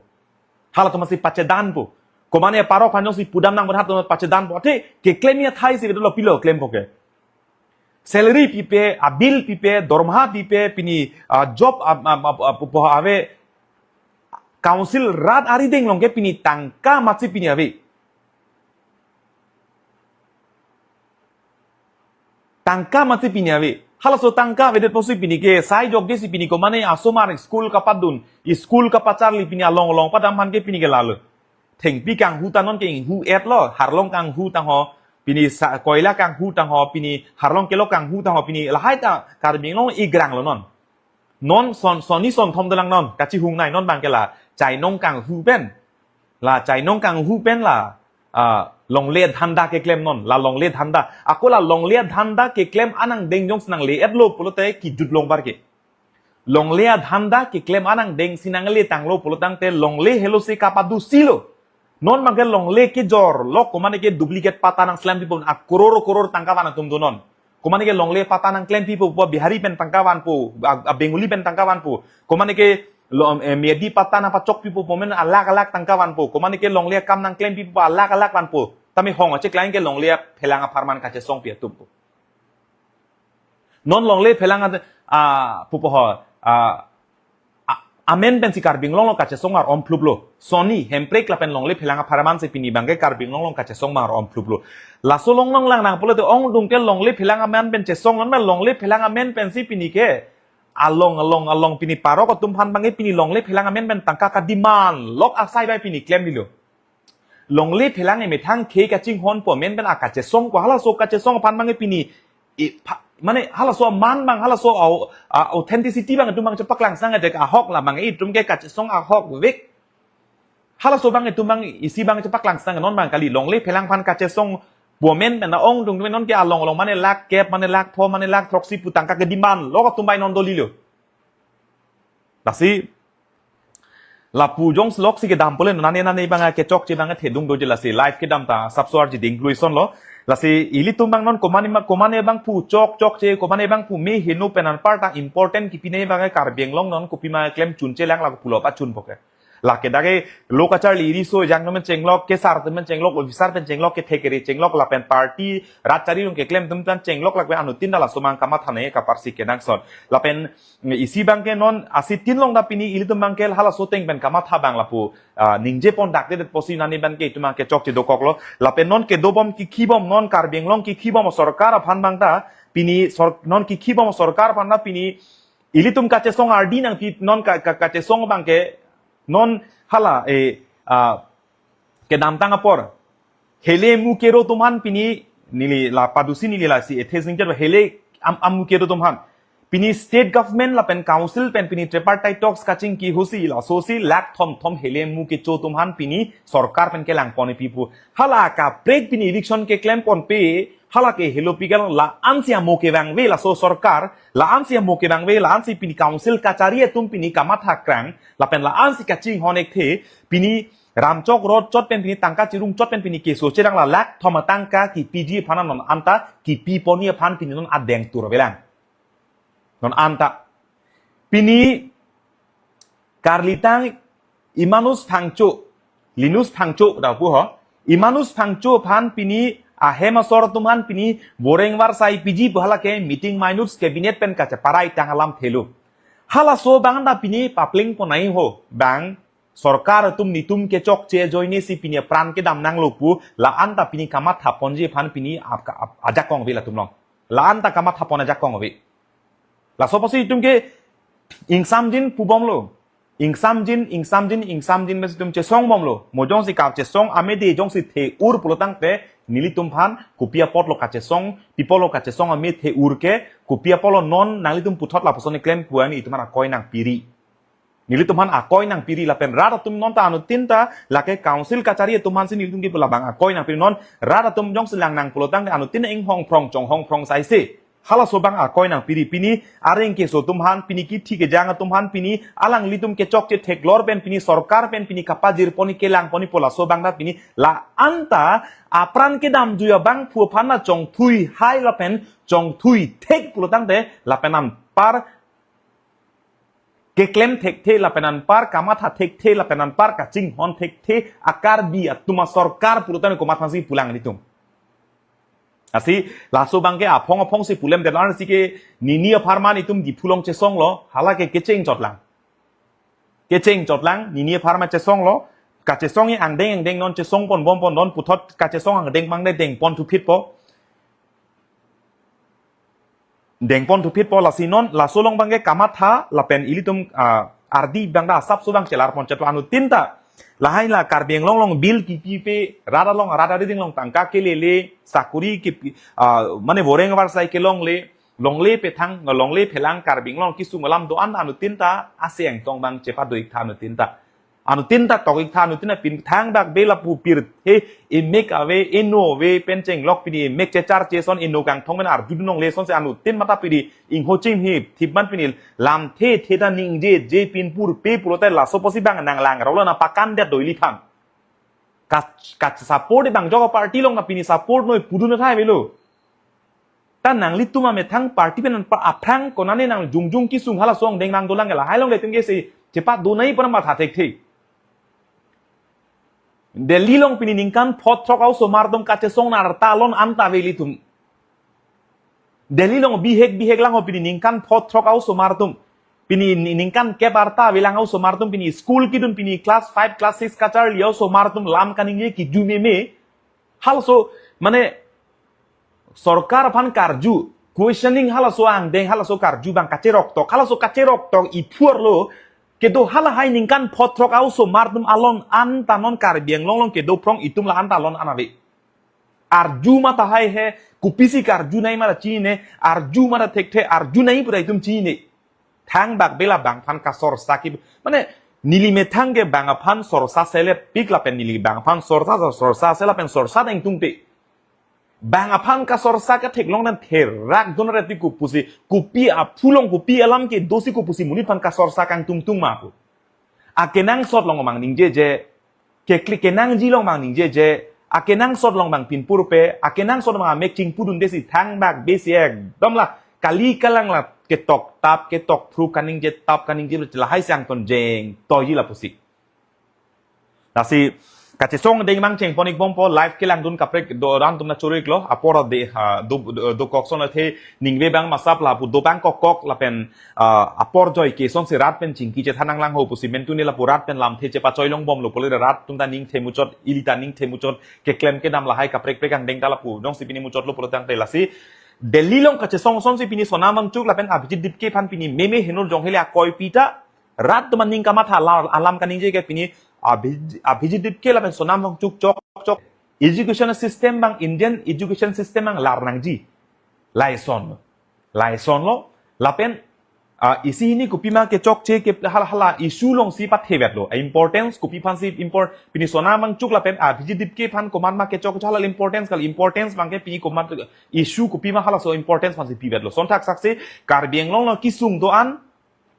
Halatum abangsi pachedanpo. Komane parok aphan jongsi pudam nang berhat atum pachedanpo. Athe keklem athai si kedo lo, pilo klempo ke. Salary pipe, a bill pipe, dormaha pipe, pini, a, job, a, a, a, a, pupo ave, council rat arideng along ke pini tangka amatsi pini ave. Tangka amatsi pini ave. Halaso tangka avedet pusi pini ke sai jokje si pini komane asomar school kapadun, school kapacharli pini along along padam aphan ke pini ke lalo. Thengpi kanghu ta non ke inghu-etlo, harlong kanghu tangho, pini sa, koila kanghu tangho, pini harlong kelok kanghu tangho, pini lahai ta Karbi Anglong igrang lo non. Non son, sonni sonthom dolang non, kachihung nai non abangke la chainong kanghu pen. La chainong kanghu pen la, ah, longle dhanda keklem non, la longle dhanda. Ako la longle dhanda keklem anangdeng jongsi nangle-etlo pulote kejut longbar ke. Longle adhanda keklem anangdeng si nangle tanglo pulo tangte longle helo si kapadusi lo. Non abangke longle kejor lo, komane ke duplicate patta nangklem pipo, a crore crore tangka van atum do non. Komane ke longle patta nangklem pipo, po Bihari pen tangka vanpo, a, a Bengali pen tangka vanpo. Komane ke lo, eh, Meitei patta nangpachok pipo, po men alakh alakh tangka vanpo. Komane ke longle akam nangklem pipo, alakh alakh vanpo. Tame hong acheklang ke longle aphelang apharman kachesong pi atumpo. Non longle phelang ad-, a, pupo ho, a, a, amen pensi Karbi Anglong along kachesong ar-om phluplo. Sonni, Hemprek lapen longle phelang apharman si pini abangke Karbi Anglong along kachesong ar-om phluplo. Laso along nanglang nang pulote ongdung ke longle phelang amen pen chesong, non ma longle phelang amen pensi pini ke along, along, along pini parok atum aphan abangke pini longle phelang amen pen tangka ka-demand lok asai bai pini klemlilo. Longle phelang emethang khei kachinghonpo amen pen akachesongpo, halaso kachesong aphan abangke pini, i, pha-, mane halaso aman abang, halaso au-, a, authenticity abang itum abang chepaklangsi nangkok ahok la abang itum ke kachesong ahok vek. Halaso abang itum abang isi abang chepaklangsi nang, non abang kali longle phelang aphan kachesongpo amen pen ongdung non ke along along mane lakh kep, mane lakh pho, mane lakh throksi pu tangka ke-demand lok atum bai non dolilo. Lasi lapu jongsi lok si kedam pule nane nane abang kechokche abang thedung doji, lasi live kedam ta sapso arji ding inclusion lo. Lasi ilitum abang non komane ma, komane abang pu chokchokche, komane abang pu me heno pen anparta important kipine abang Karbi Anglong non kopima klem chunchelang lapu pulo pachunpo ke. Lake dage lo kacharli riso ejang pen chenglok, kesar pen chenglok, officer pen chenglok, kethekere chenglok, lapen party rat chari rong keklem atum pen chenglok, lapen anuttin ta laso abang kamatha nangji kaparsi kenangsot. Lapen isi abangke non asi tin along ta pini ilitum abangke halaso ateng pen kamatha abang lapu, ah, ningje pon dakdedet pusi nani abangke itum abangke chokche dokoklo. Lapen non kedobom kikhibom, non Karbi Anglong kikhibom sorkar aphan abang ta pini sor-, non kikhibom sorkar aphan ta pini ilitum kachesong ardi nangpi, non ka, ka, kachesong abangke non hala, eh, ah, kedamtang apor hele mu kero atum aphan pini, neli la padusi neli lasi ethe singker hele am, amu kero atum aphan pini state government lapen council pen pini tripartite talks kachingki ahutsi laso si lakh thom thom hele mu kecho atum aphan pini sorkar pen kelang pon pipo. Hala kaprek pini eviction keklem ponpe, hala ke helo pi ke la-ansi amo kevangve laso sorkar, la-ansi amo kevangve, la-ansi pini council kachari atum pini kamatha krang, lapen la-ansi kachinghon ekthe, pini ramchok rot chot pen pini tangka chirung chot pen pini keso cherang la lakh thom atangka kipiji aphan non anta kipi ponji aphan pini non adeng tur avelang. Non anta. Pini karlitang Emmanuel Phangcho, Linus Phangcho daw pu ho. Emmanuel Phangcho aphan pini ahem asor atum aphan pini boreng varsai piji pu hala ke meeting minutes cabinet pen kacheparai tang alamthe lo. Halaso abang ta pini papling ponai ho, bang sorkar atum netum kechokche ajoine si pini apran kedam nanglo pu la-an ta pini kamatha ponji aphan pini ap-, ap-, ajakong ave latum along. La-an ta kamatha pon ajakong ave. Laso apotsi itum ke ingsamjin pubomlo. Ingsamjin, ingsamjin, ingsamjin pensi itum chesong bomlo. Mo jongsi kachesong amede jongsi the-ur pulotangte nelitum aphan kopi apotlo kachesong, pi apotlo kachesong ame the-ur ke, kopi apotlo non nanglitum puthot lapuson keklem pu-an itum aphan akoi nangpiri. Nelitum aphan akoi nangpiri lapen rat atum non ta anuttin ta lake council kachari atum aphansi nelitum ke labang akoi nangpiri non rat atum jongsi lang nang pulotangte anuttin inghong phrong chonghong phrong saise. Halaso abang akoi nangpiri pini areng keso atum aphan, pini kithi kejang atum aphan, pini alanglitum kechokche theklor pen, pini sorkar pen, pini kapajir poni kelang poni pu laso abang ta pini la-an ta apran kedamjui abangphu aphan ta chongthui hai lapen chongthui thek pulotangte lapen anpar keklem thekthe lapen anpar kamatha thekthe lapen anpar kachinghon thekthe a-Karbi atum asorkar pulotangte komat aphansi pulang nelitum. Lasi laso abang ke aphong aphongsi pulemdet, lasi ke nini apharman itum Diphu along chesonglo, hala ke kecheng chotlang. Kecheng chotlang, nini apharman chesonglo, kachesong-i angdeng angdeng non chesong pon bom pon non puthot kachesong angdeng abang de deng pon thuphitpo. Deng pon thuphitpo lasi non, laso along abang ke kamatha lapen ilitum, ah, ardi abang ta asapso abang chelar pon chetlo anuttin ta. Lahai la Karbi Anglong along bill kipi pe, rat along, rat arideng along tangka kelele, sakuri kipi, ah, mane voreng varsai kelongle, longle pethang, longle phelang Karbi Anglong kesung alam do-an anuttin ta ase angtong abang chepado-iktha anuttin ta. Anuttin ta tok-iktha, anuttin ta pini thangbak be lapu pirthe, emek ave, eno ave, pen chenglok pini emek chechar cheson, eno kangthong pen arjudun longle sonsi anuttin mata pini ingho chimhi thipman pini lamthe the ta ningjeje pin pur pe pulote laso apotsi abang nanglang rolo na pakan det do ili aphan. Ka, kachesaport abang jok party along na pini support noi pudun athai avelo. Ta nanglitum amethang party pen anpar aphrang konane nang jongjong kesung halaso angdeng abang dolang ke lahai along de itum ke si chepadonai pu matha thekthe. Delhi along pini ningkan pho throk a-osomar atum kachesong arta alon anta ave ilitum. Delhi along bihek bihek lang ho pini ningkan pho throk a-osomar atum. Pini ni-, ningkan kep arta avelang a-osomar atum pini school kedun pini class five, class six kacharli a-osomar atum lam kaningje kiju meme. Halaso, mane, sorkar aphan karju, questioning halaso angdeng, halaso karju abang kacheroktok, halaso kacheroktok iphu arlo, kedo halahai ningkan pho throk a-osomar atum alon anta non Karbi Anglong along kedo phrong itum la-an ta alon an ave. Arju mata hai he, kopisi karjunai mata chinine, arju mata thekthe, arjunai pura itum chinine. Thangbak be la bang aphan kasorsa ki, mane, neli methang ke bang aphan sorsa selepik lapen neli bang aphan sorsa, sorsa se lapen sorsa deng tungte. Bang aphan kasorsa katheklong dan therak don reti kopusi, kopi aphu along kopi alam kedosi kopusi monit aphan kasorsa kangtungtung ma pu. Akenangsot along abang ningjeje, kekli kenangji along abang ningjeje, akenangsot along abang pin pur pe, akenangsot abang amek chingpudunde si thangbak be si ekdom la kali kalang la ketok tap, ketok phru kaningje tap, kaningje lahai si angton jeng toiji lapusi. Lasi kachesong deng abang cheng pon-ik bompo, live kelangdun kaprek do ran atum na choro-iklo, apor de, ha, do, do, dokok son athe ningve abang masap lapu dobang kokkok lapen, ah, apor joi ke sonsi rat pen chingki chethan nanglang ho pusi mentune lapu rat pen lamthe chepachoi long bomlo pule rat atum ta ning themuchot, ili ta ning themuchot, keklem kedam lahai kaprek prek angdeng ta lapu jongsi pini muchotlo pulotangte lasi Delhi along kachesong sonsi pini Sonam Wangchuk lapen Abhijit Dipke aphan pini meme henur jong hele akoi pita rat atum aning kamatha la-, alam kaningje ke pini Abhij-, Abhijit Dipke lapen Sonam Wangchuk chok chok education system abang, Indian education system abang lar nangji. Lason. Lasonlo. Lapen, ah, isi hini kopima kechokche ke hala hala issue alongsi pathevetlo. Importance kopi aphansi import, pini Sonam Wangchuk lapen Abhijit Dipke aphan komatma kechokche hala importance kali, importance abang ke pini komat issue kopima halaso importance aphansi pivetlo. Sonthak saksi Karbi Anglong along kesung do-an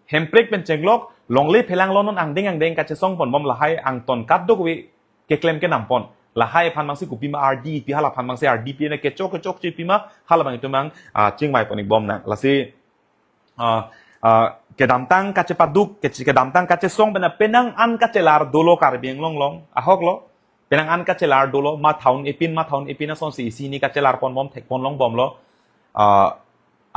Hemprek pen chenglok, longle phelang lo non angdeng angdeng kachesong pon bom lahai angton kadokave keklem kedam pon. Lahai aphan abangsi kopima ardi pi hala aphan abangsi ardi pi ne kechok kechokche pima hala abang itum abang, ah, chingvai pon-ik bomnang. Lasi, ah, ah, kedamtang kachepaduk, keche-, kedamtang kachesong pen penang an kachelar dolo Karbi Anglong along. Ahoklo. Penang an kachelar dolo, matha un-e pin, matha un-e pin asonsi isi hini kachelar pon bom thek pon long bomlo. Ah,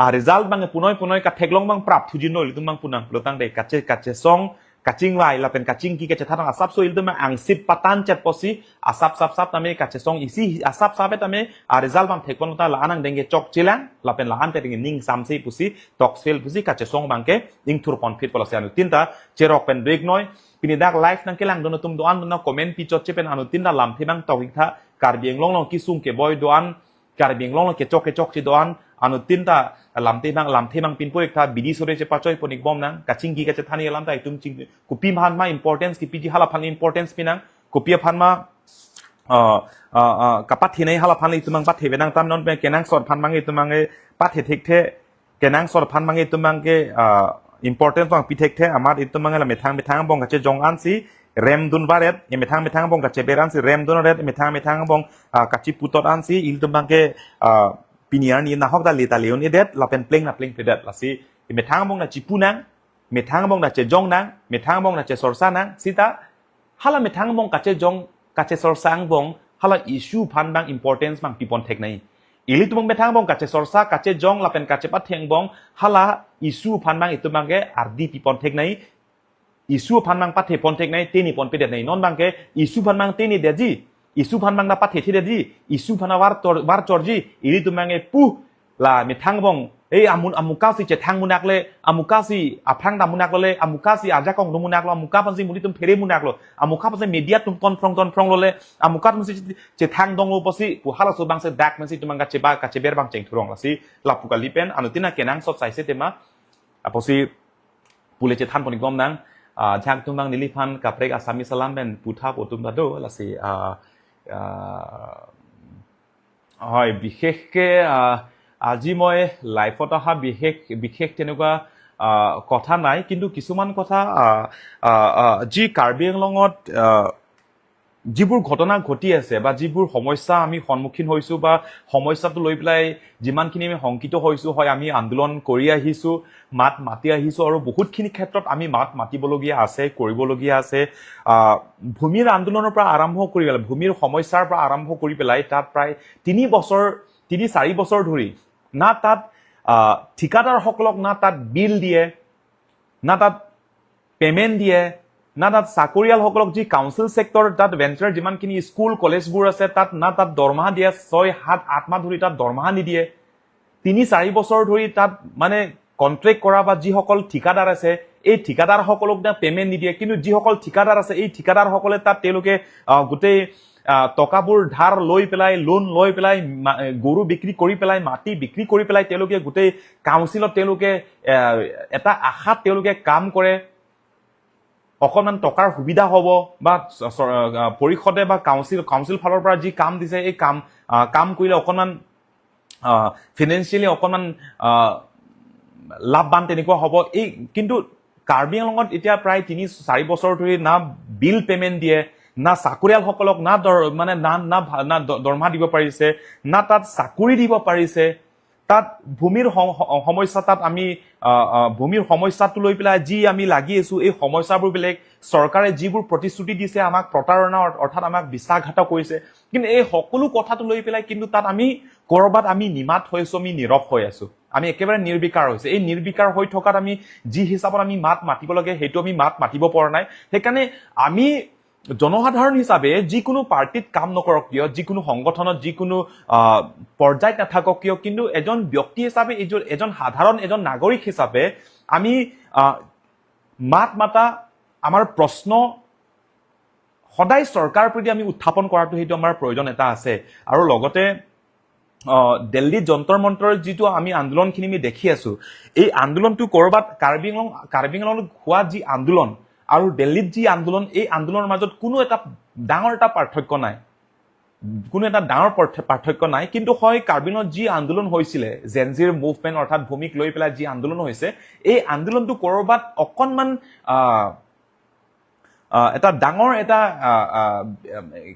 a result abang punoi punoi katheklong abang prap thujinlo ilitum abang pu nang pulotangte kache-, kachesong kachingvai lapen kachingki kachethan asapso ilitum angsip patan chet pusi asap sap sap tame kachesong isi asap sap tame a result bang thekpon ta la-an angdeng kechok chelang lapen la-an te ding ning samse pusi toksil pusi kachesong bangke ingthur ponphit pulo si anuttin ta cherok pen do-iknoi. Pini dak live nangkelangdun atum do-an do-an comment pichotche pen anuttin ta lamthe bang tok-iktha. Karbi Anglong along kesung keboi do-an, Karbi Anglong along kechok kechokche do-an, anuttin ta lamthe bang lamthe bang pinpo-iktha, bidi sore chepachoi pon-ikbom nang, kachingki kachethan alam ta itum ching kopi aphan ma importance kepiji, hala aphan importance pinang, kopi aphan ma, uh, uh, uh, kapathenei hala aphan itum bang pathe benang, tam non pen kenangsot aphan bang itum bang pathe thekthe, kenangsot aphan bang itum bangke, uh, importance bang pithekthe, amat itum bang la methang methang angbong kachejong ansi remdun varet, e methang methang angbong kacheber ansi remdun varet, methang methang angbong, uh, kachiputot ansi ilitum bangke, uh, pini arni nahok ta le ta le-un-edet lapen pleng na plengpledet, lasi e methang angbong ta chipu nang, methang angbong ta chejong nang, methang angbong ta chesorsa nang, sita hala methang angbong kachejong kachesorsa angbong hala issue aphan bang importance bang pipon theknei. Ilitum methang angbong kachesorsa kachejong lapen kachepathe angbong hala issue aphan bang itum bangke ardi pipon theknei. Issue aphan bang pathe pon theknei, teni ponpedetnei. Non bangke issue aphan bang tenidetji, issue aphan bang ta pathethedetji, issue aphan ta var tor var chorji, ilitum bangke pu la methang angbong, ei amun amuka si chethang munak le, amuka si aphrang dam munak le, amuka si ajakong dam munaklo, amuka aphansi monit atum phere munaklo, amuka aphansi media atum tonphrong tonphronglo le, amuka aphansi chethang donglo pusi pu halaso bangsi dak pensi itum bang kacheba kacheber bang chengthurong, lasi lapu kali pen anuttin ta kenangsot saise tema apotsi pule chethan pon-ikbom nang, uh, jhak atum bang neliphan kaprek Assamese alam pen putha pu atum ta do, lasi, uh, uh, হয়, বিশেষকে, আহ, আজি মই লাইভত অহা বিশেষ, বিশেষ তেনেকুৱা, আহ, কথা নাই, কিন্তু কিছুমান কথা, আহ, আহ, আহ, যি কাৰ্বি আংলঙত, আহ, যিবোৰ ঘটনা ঘটি আছে বা যিবোৰ সমস্যা আমি সন্মুখীন হৈছো বা সমস্যাটো লৈ পেলাই যিমানখিনি আমি শংকিত হৈছো, হয়, আমি আন্দোলন কৰি আহিছো, মাত মাতি আহিছো আৰু বহুতখিনি ক্ষেত্ৰত আমি মাত মাতিবলগীয়া আছে, কৰিবলগীয়া আছে। আহ, ভূমিৰ আন্দোলনৰ পৰা আৰম্ভ কৰি পেলাই, ভূমিৰ সমস্যাৰ পৰা আৰম্ভ কৰি পেলাই তাত প্ৰায় তিনি বছৰ, তিনি চাৰি বছৰ ধৰি না তাত, আহ, ঠিকাদাৰসকলক না তাত বিল দিয়ে, না তাত পেমেণ্ট দিয়ে, না তাত চাকৰিয়ালসকলক, যি কাউন্সিল ছেক্টৰ, তাত ভেঞ্চাৰ যিমানখিনি স্কুল কলেজবোৰ আছে, তাত না তাত দৰমহা দিয়ে, ছয় সাত আঠ মাহ ধৰি তাত দৰমহা নিদিয়ে। তিনি চাৰি বছৰ ধৰি তাত মানে কণ্ট্ৰেক্ট কৰা বা যিসকল ঠিকাদাৰ আছে, এই ঠিকাদাৰসকলক না পেমেণ্ট নিদিয়ে। কিন্তু যিসকল ঠিকাদাৰ আছে, এই ঠিকাদাৰসকলে তাত তেওঁলোকে, আহ, গোটেই, আহ, টকাবোৰ ধাৰ লৈ পেলাই, লোন লৈ পেলাই, মা-, গৰু বিক্ৰী কৰি পেলাই, মাটি বিক্ৰী কৰি পেলাই তেওঁলোকে গোটেই কাউন্সিলত তেওঁলোকে, আহ, এটা আশাত তেওঁলোকে কাম কৰে। অকণমান টকাৰ সুবিধা হ'ব বা চ-, চ-, আহ, পৰিষদে বা কাউন্সিল, কাউন্সিল ফালৰ পৰা যি কাম দিছে, এই কাম, আহ, কাম কৰিলে অকণমান, আহ, ফিনেন্সিয়েলি অকণমান, আহ, লাভৱান তেনেকুৱা হ'ব। এই কিন্তু কাৰ্বি আংলঙত এতিয়া প্ৰায় তিনি চাৰি বছৰ ধৰি না বিল পেমেণ্ট দিয়ে, না চাকৰিয়ালসকলক, না দৰ-, মানে না, না ভা-, না দ-, দৰমহা দিব পাৰিছে, না তাত চাকৰি দিব পাৰিছে। তাত ভূমিৰ সম-, স-, সমস্যা, তাত আমি, আহ, আহ, ভূমিৰ সমস্যাটো লৈ পেলাই যি আমি লাগি আছো, এই সমস্যাবোৰ বেলেগ। চৰকাৰে যিবোৰ প্ৰতিশ্ৰুতি দিছে আমাক প্ৰতাৰণা, অৰ-, অৰ্থাৎ আমাক বিশ্বাসঘাতক কৰিছে। কিন্তু এই সকলো কথাটো লৈ পেলাই কিন্তু তাত আমি ক'ৰবাত আমি নিমাত হৈ আছো, আমি নীৰৱ হৈ আছো। আমি একেবাৰে নিৰ্বিকাৰ হৈছে। এই নিৰ্বিকাৰ হৈ থকাত আমি যি হিচাপত আমি মাত মাতিব লাগে, সেইটো আমি মাত মাতিব পৰা নাই। সেইকাৰণে আমি জনসাধাৰণ হিচাপে যিকোনো পাৰ্টিত কাম নকৰক কিয়, যিকোনো সংগঠনত, যিকোনো, আহ, পৰ্যায়ত নাথাকক কিয়, কিন্তু এজন ব্যক্তি হিচাপে, এজন, এজন সাধাৰণ এজন নাগৰিক হিচাপে আমি, আহ, মাত মাতা, আমাৰ প্ৰশ্ন সদায় চৰকাৰ প্ৰতি আমি উত্থাপন কৰাটো সেইটো আমাৰ প্ৰয়োজন এটা আছে। আৰু লগতে, আহ, দিল্লীত যন্তৰ মন্তৰ যিটো আমি আন্দোলনখিনি আমি দেখি আছো, এই আন্দোলনটো ক'ৰবাত কাৰ্বি আংলং, কাৰ্বি আংলঙত হোৱা যি আন্দোলন আৰু দিল্লীত যি আন্দোলন, এই আন্দোলনৰ মাজত কোনো এটা ডাঙৰ এটা পাৰ্থক্য নাই, কোনো এটা ডাঙৰ পাৰ্থ-, পাৰ্থক্য নাই। কিন্তু হয়, কাৰ্বি আংলঙত যি আন্দোলন হৈছিলে, জেনজিৰ মুভমেণ্ট অৰ্থাৎ ভূমিক লৈ পেলাই যি আন্দোলন হৈছে, এই আন্দোলনটো ক'ৰবাত অকণমান, আহ, আহ, এটা ডাঙৰ এটা, আহ, আহ,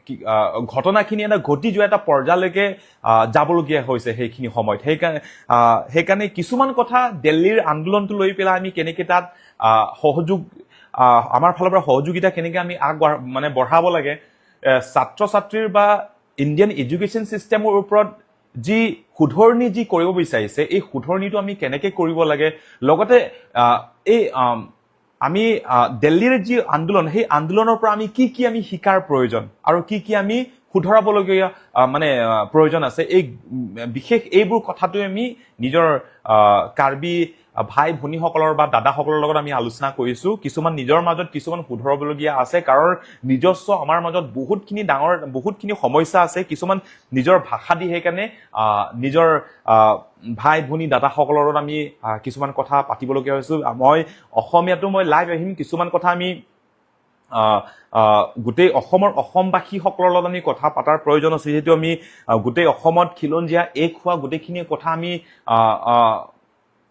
কি, আহ, ঘটনাখিনি এটা ঘটি যোৱা এটা পৰ্যায়লৈকে, আহ, যাবলগীয়া হৈছে সেইখিনি সময়ত। সেইকাৰণে, আহ, সেইকাৰণে কিছুমান কথা দিল্লীৰ আন্দোলনটো লৈ পেলাই আমি কেনেকে তাত, আহ, সহযোগ, আহ, আমাৰ ফালৰ পৰা সহযোগিতা কেনেকে আমি আগবঢ়া-, মানে বঢ়াব লাগে, এ, ছাত্ৰ ছাত্ৰীৰ বা ইণ্ডিয়ান এডুকেশ্যন ছিষ্টেমৰ ওপৰত যি শুধৰণি যি কৰিব বিচাৰিছে, এই শুধৰণিটো আমি কেনেকে কৰিব লাগে, লগতে, আহ, এই, আম, আমি আহ, দিল্লীৰ যি আন্দোলন, সেই আন্দোলনৰ পৰা আমি কি কি আমি শিকাৰ প্ৰয়োজন আৰু কি কি আমি শুধৰাবলগীয়া আহ, মানে আহ, প্ৰয়োজন আছে, এই উম, বিশেষ এইবোৰ কথাটোৱে আমি নিজৰ আহ, কাৰ্বি আহ, ভাই ভনীসকলৰ বা দাদাসকলৰ লগত আমি আলোচনা কৰিছো। কিছুমান নিজৰ মাজত কিছুমান শুধৰাবলগীয়া আছে, কাৰণ নিজস্ব আমাৰ মাজত বহুতখিনি ডাঙৰ বহুতখিনি সমস্যা আছে। কিছুমান নিজৰ ভাষা দি সেইকাৰণে আহ, নিজৰ আহ, ভাই ভনী দাদাসকলৰ লগত আমি আহ, কিছুমান কথা পাতিবলগীয়া হৈছো। আহ, মই অসমীয়াটো মই লাইভ আহিম, কিছুমান কথা আমি আহ, আহ, গোটেই অসমৰ অসমবাসীসকলৰ লগত আমি কথা পতাৰ প্ৰয়োজন আছে। যিহেতু আমি আহ, গোটেই অসমত খিলঞ্জীয়া এক হোৱা গোটেইখিনিয়ে কথা আমি আহ, আহ,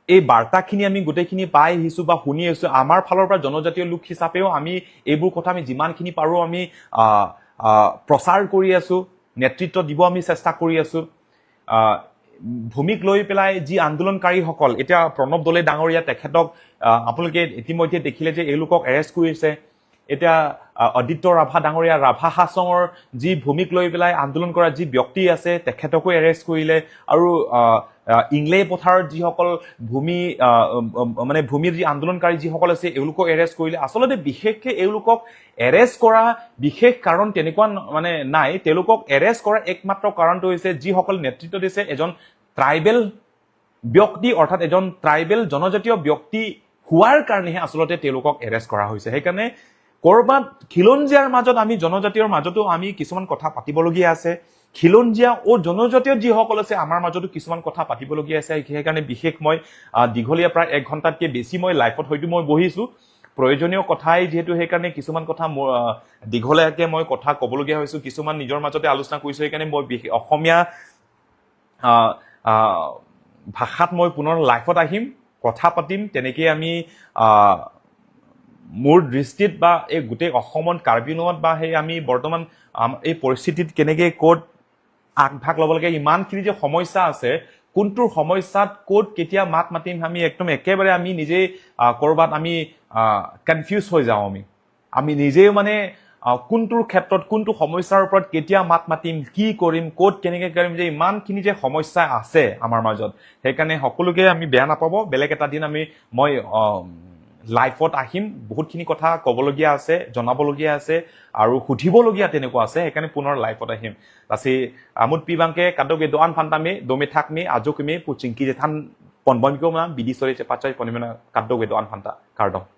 এই বাৰ্তাখিনি আমি গোটেইখিনি পাই আহিছো বা শুনি আহিছো। আমাৰ ফালৰ পৰা জনজাতীয় লোক হিচাপেও আমি এইবোৰ কথা আমি যিমানখিনি পাৰো আমি আহ, আহ, প্ৰচাৰ কৰি আছো, নেতৃত্ব দিব আমি চেষ্টা কৰি আছো। আহ, ভূমিক লৈ পেলাই যি আন্দোলনকাৰীসকল, এতিয়া প্ৰণৱ দলে ডাঙৰীয়া, তেখেতক আহ, আপোনালোকে ইতিমধ্যে দেখিলে যে এওঁলোকক এৰেষ্ট কৰিছে। এতিয়া আহ, আদিত্য ৰাভা ডাঙৰীয়া, ৰাভা হাছঙৰ যি ভূমিক লৈ পেলাই আন্দোলন কৰা যি ব্যক্তি আছে, তেখেতকো এৰেষ্ট কৰিলে। আৰু আহ, আহ, ইংলেই পথাৰত যিসকল ভূমি আহ, উম, উম, মানে ভূমিৰ যি আন্দোলনকাৰী যিসকল আছে, এওঁলোকক এৰেষ্ট কৰিলে। আচলতে বিশেষকৈ এওঁলোকক এৰেষ্ট কৰা বিশেষ কাৰণ তেনেকুৱা ন- মানে নাই। তেওঁলোকক এৰেষ্ট কৰা একমাত্ৰ কাৰণটো হৈছে যিসকল নেতৃত্ব দিছে এজন ট্ৰাইবেল ব্যক্তি, অৰ্থাৎ এজন ট্ৰাইবেল জনজাতীয় ব্যক্তি হোৱাৰ কাৰণেহে আচলতে তেওঁলোকক এৰেষ্ট কৰা হৈছে। সেইকাৰণে ক'ৰবাত খিলঞ্জীয়াৰ মাজত আমি জনজাতীয়ৰ মাজতো আমি কিছুমান কথা পাতিবলগীয়া আছে। খিলঞ্জীয়া আৰু জনজাতীয় যিসকল আছে আমাৰ মাজতো কিছুমান কথা পাতিবলগীয়া আছে। সেইকাৰণে বিশেষ মই আহ, দীঘলীয়া প্ৰায় এক ঘণ্টাতকৈ বেছি মই লাইভত হয়তো মই বহিছো। প্ৰয়োজনীয় কথাই যিহেতু সেইকাৰণে কিছুমান কথা মোৰ আহ, দীঘলীয়াকৈ মই কথা ক'বলগীয়া হৈছো। কিছুমান নিজৰ মাজতে আলোচনা কৰিছো। সেইকাৰণে মই বিশেষ অসমীয়া আহ, আহ, ভাষাত মই পুনৰ লাইভত আহিম, কথা পাতিম। তেনেকেই আমি আহ, মোৰ দৃষ্টিত বা এই গোটেই অসমত কাৰ্বি আংলঙত বা সেই আমি বৰ্তমান আম- এই পৰিস্থিতিত কেনেকে ক'ত আগভাগ ল'ব লাগে, ইমানখিনি যে সমস্যা আছে, কোনটোৰ সমস্যাত ক'ত কেতিয়া মাত মাতিম, আমি একদম একেবাৰে আমি নিজেই আহ, ক'ৰবাত আমি কনফিউজ হৈ যাওঁ। আমি আমি নিজেও মানে আহ, কোনটোৰ ক্ষেত্ৰত কোনটো সমস্যাৰ ওপৰত কেতিয়া মাত মাতিম, কি কৰিম, ক'ত কেনেকে কৰিম, যে ইমানখিনি যে সমস্যা আছে আমাৰ মাজত। সেইকাৰণে সকলোকে আমি বেয়া নাপাব। বেলেগ এটা দিন আমি মই আহ, লাইভত আহিম। বহুতখিনি কথা ক'বলগীয়া আছে, জনাবলগীয়া আছে আৰু সুধিবলগীয়া তেনেকুৱা আছে। সেইকাৰণে পুনৰ লাইভত আহিম। Lasi amut pi abangke kadokave do-an aphanta me, dome thak me, ajok me pu chingki chethan ponbomko ma, bidi sore chepachai ponbomna kadokave do-an aphanta. Kardom.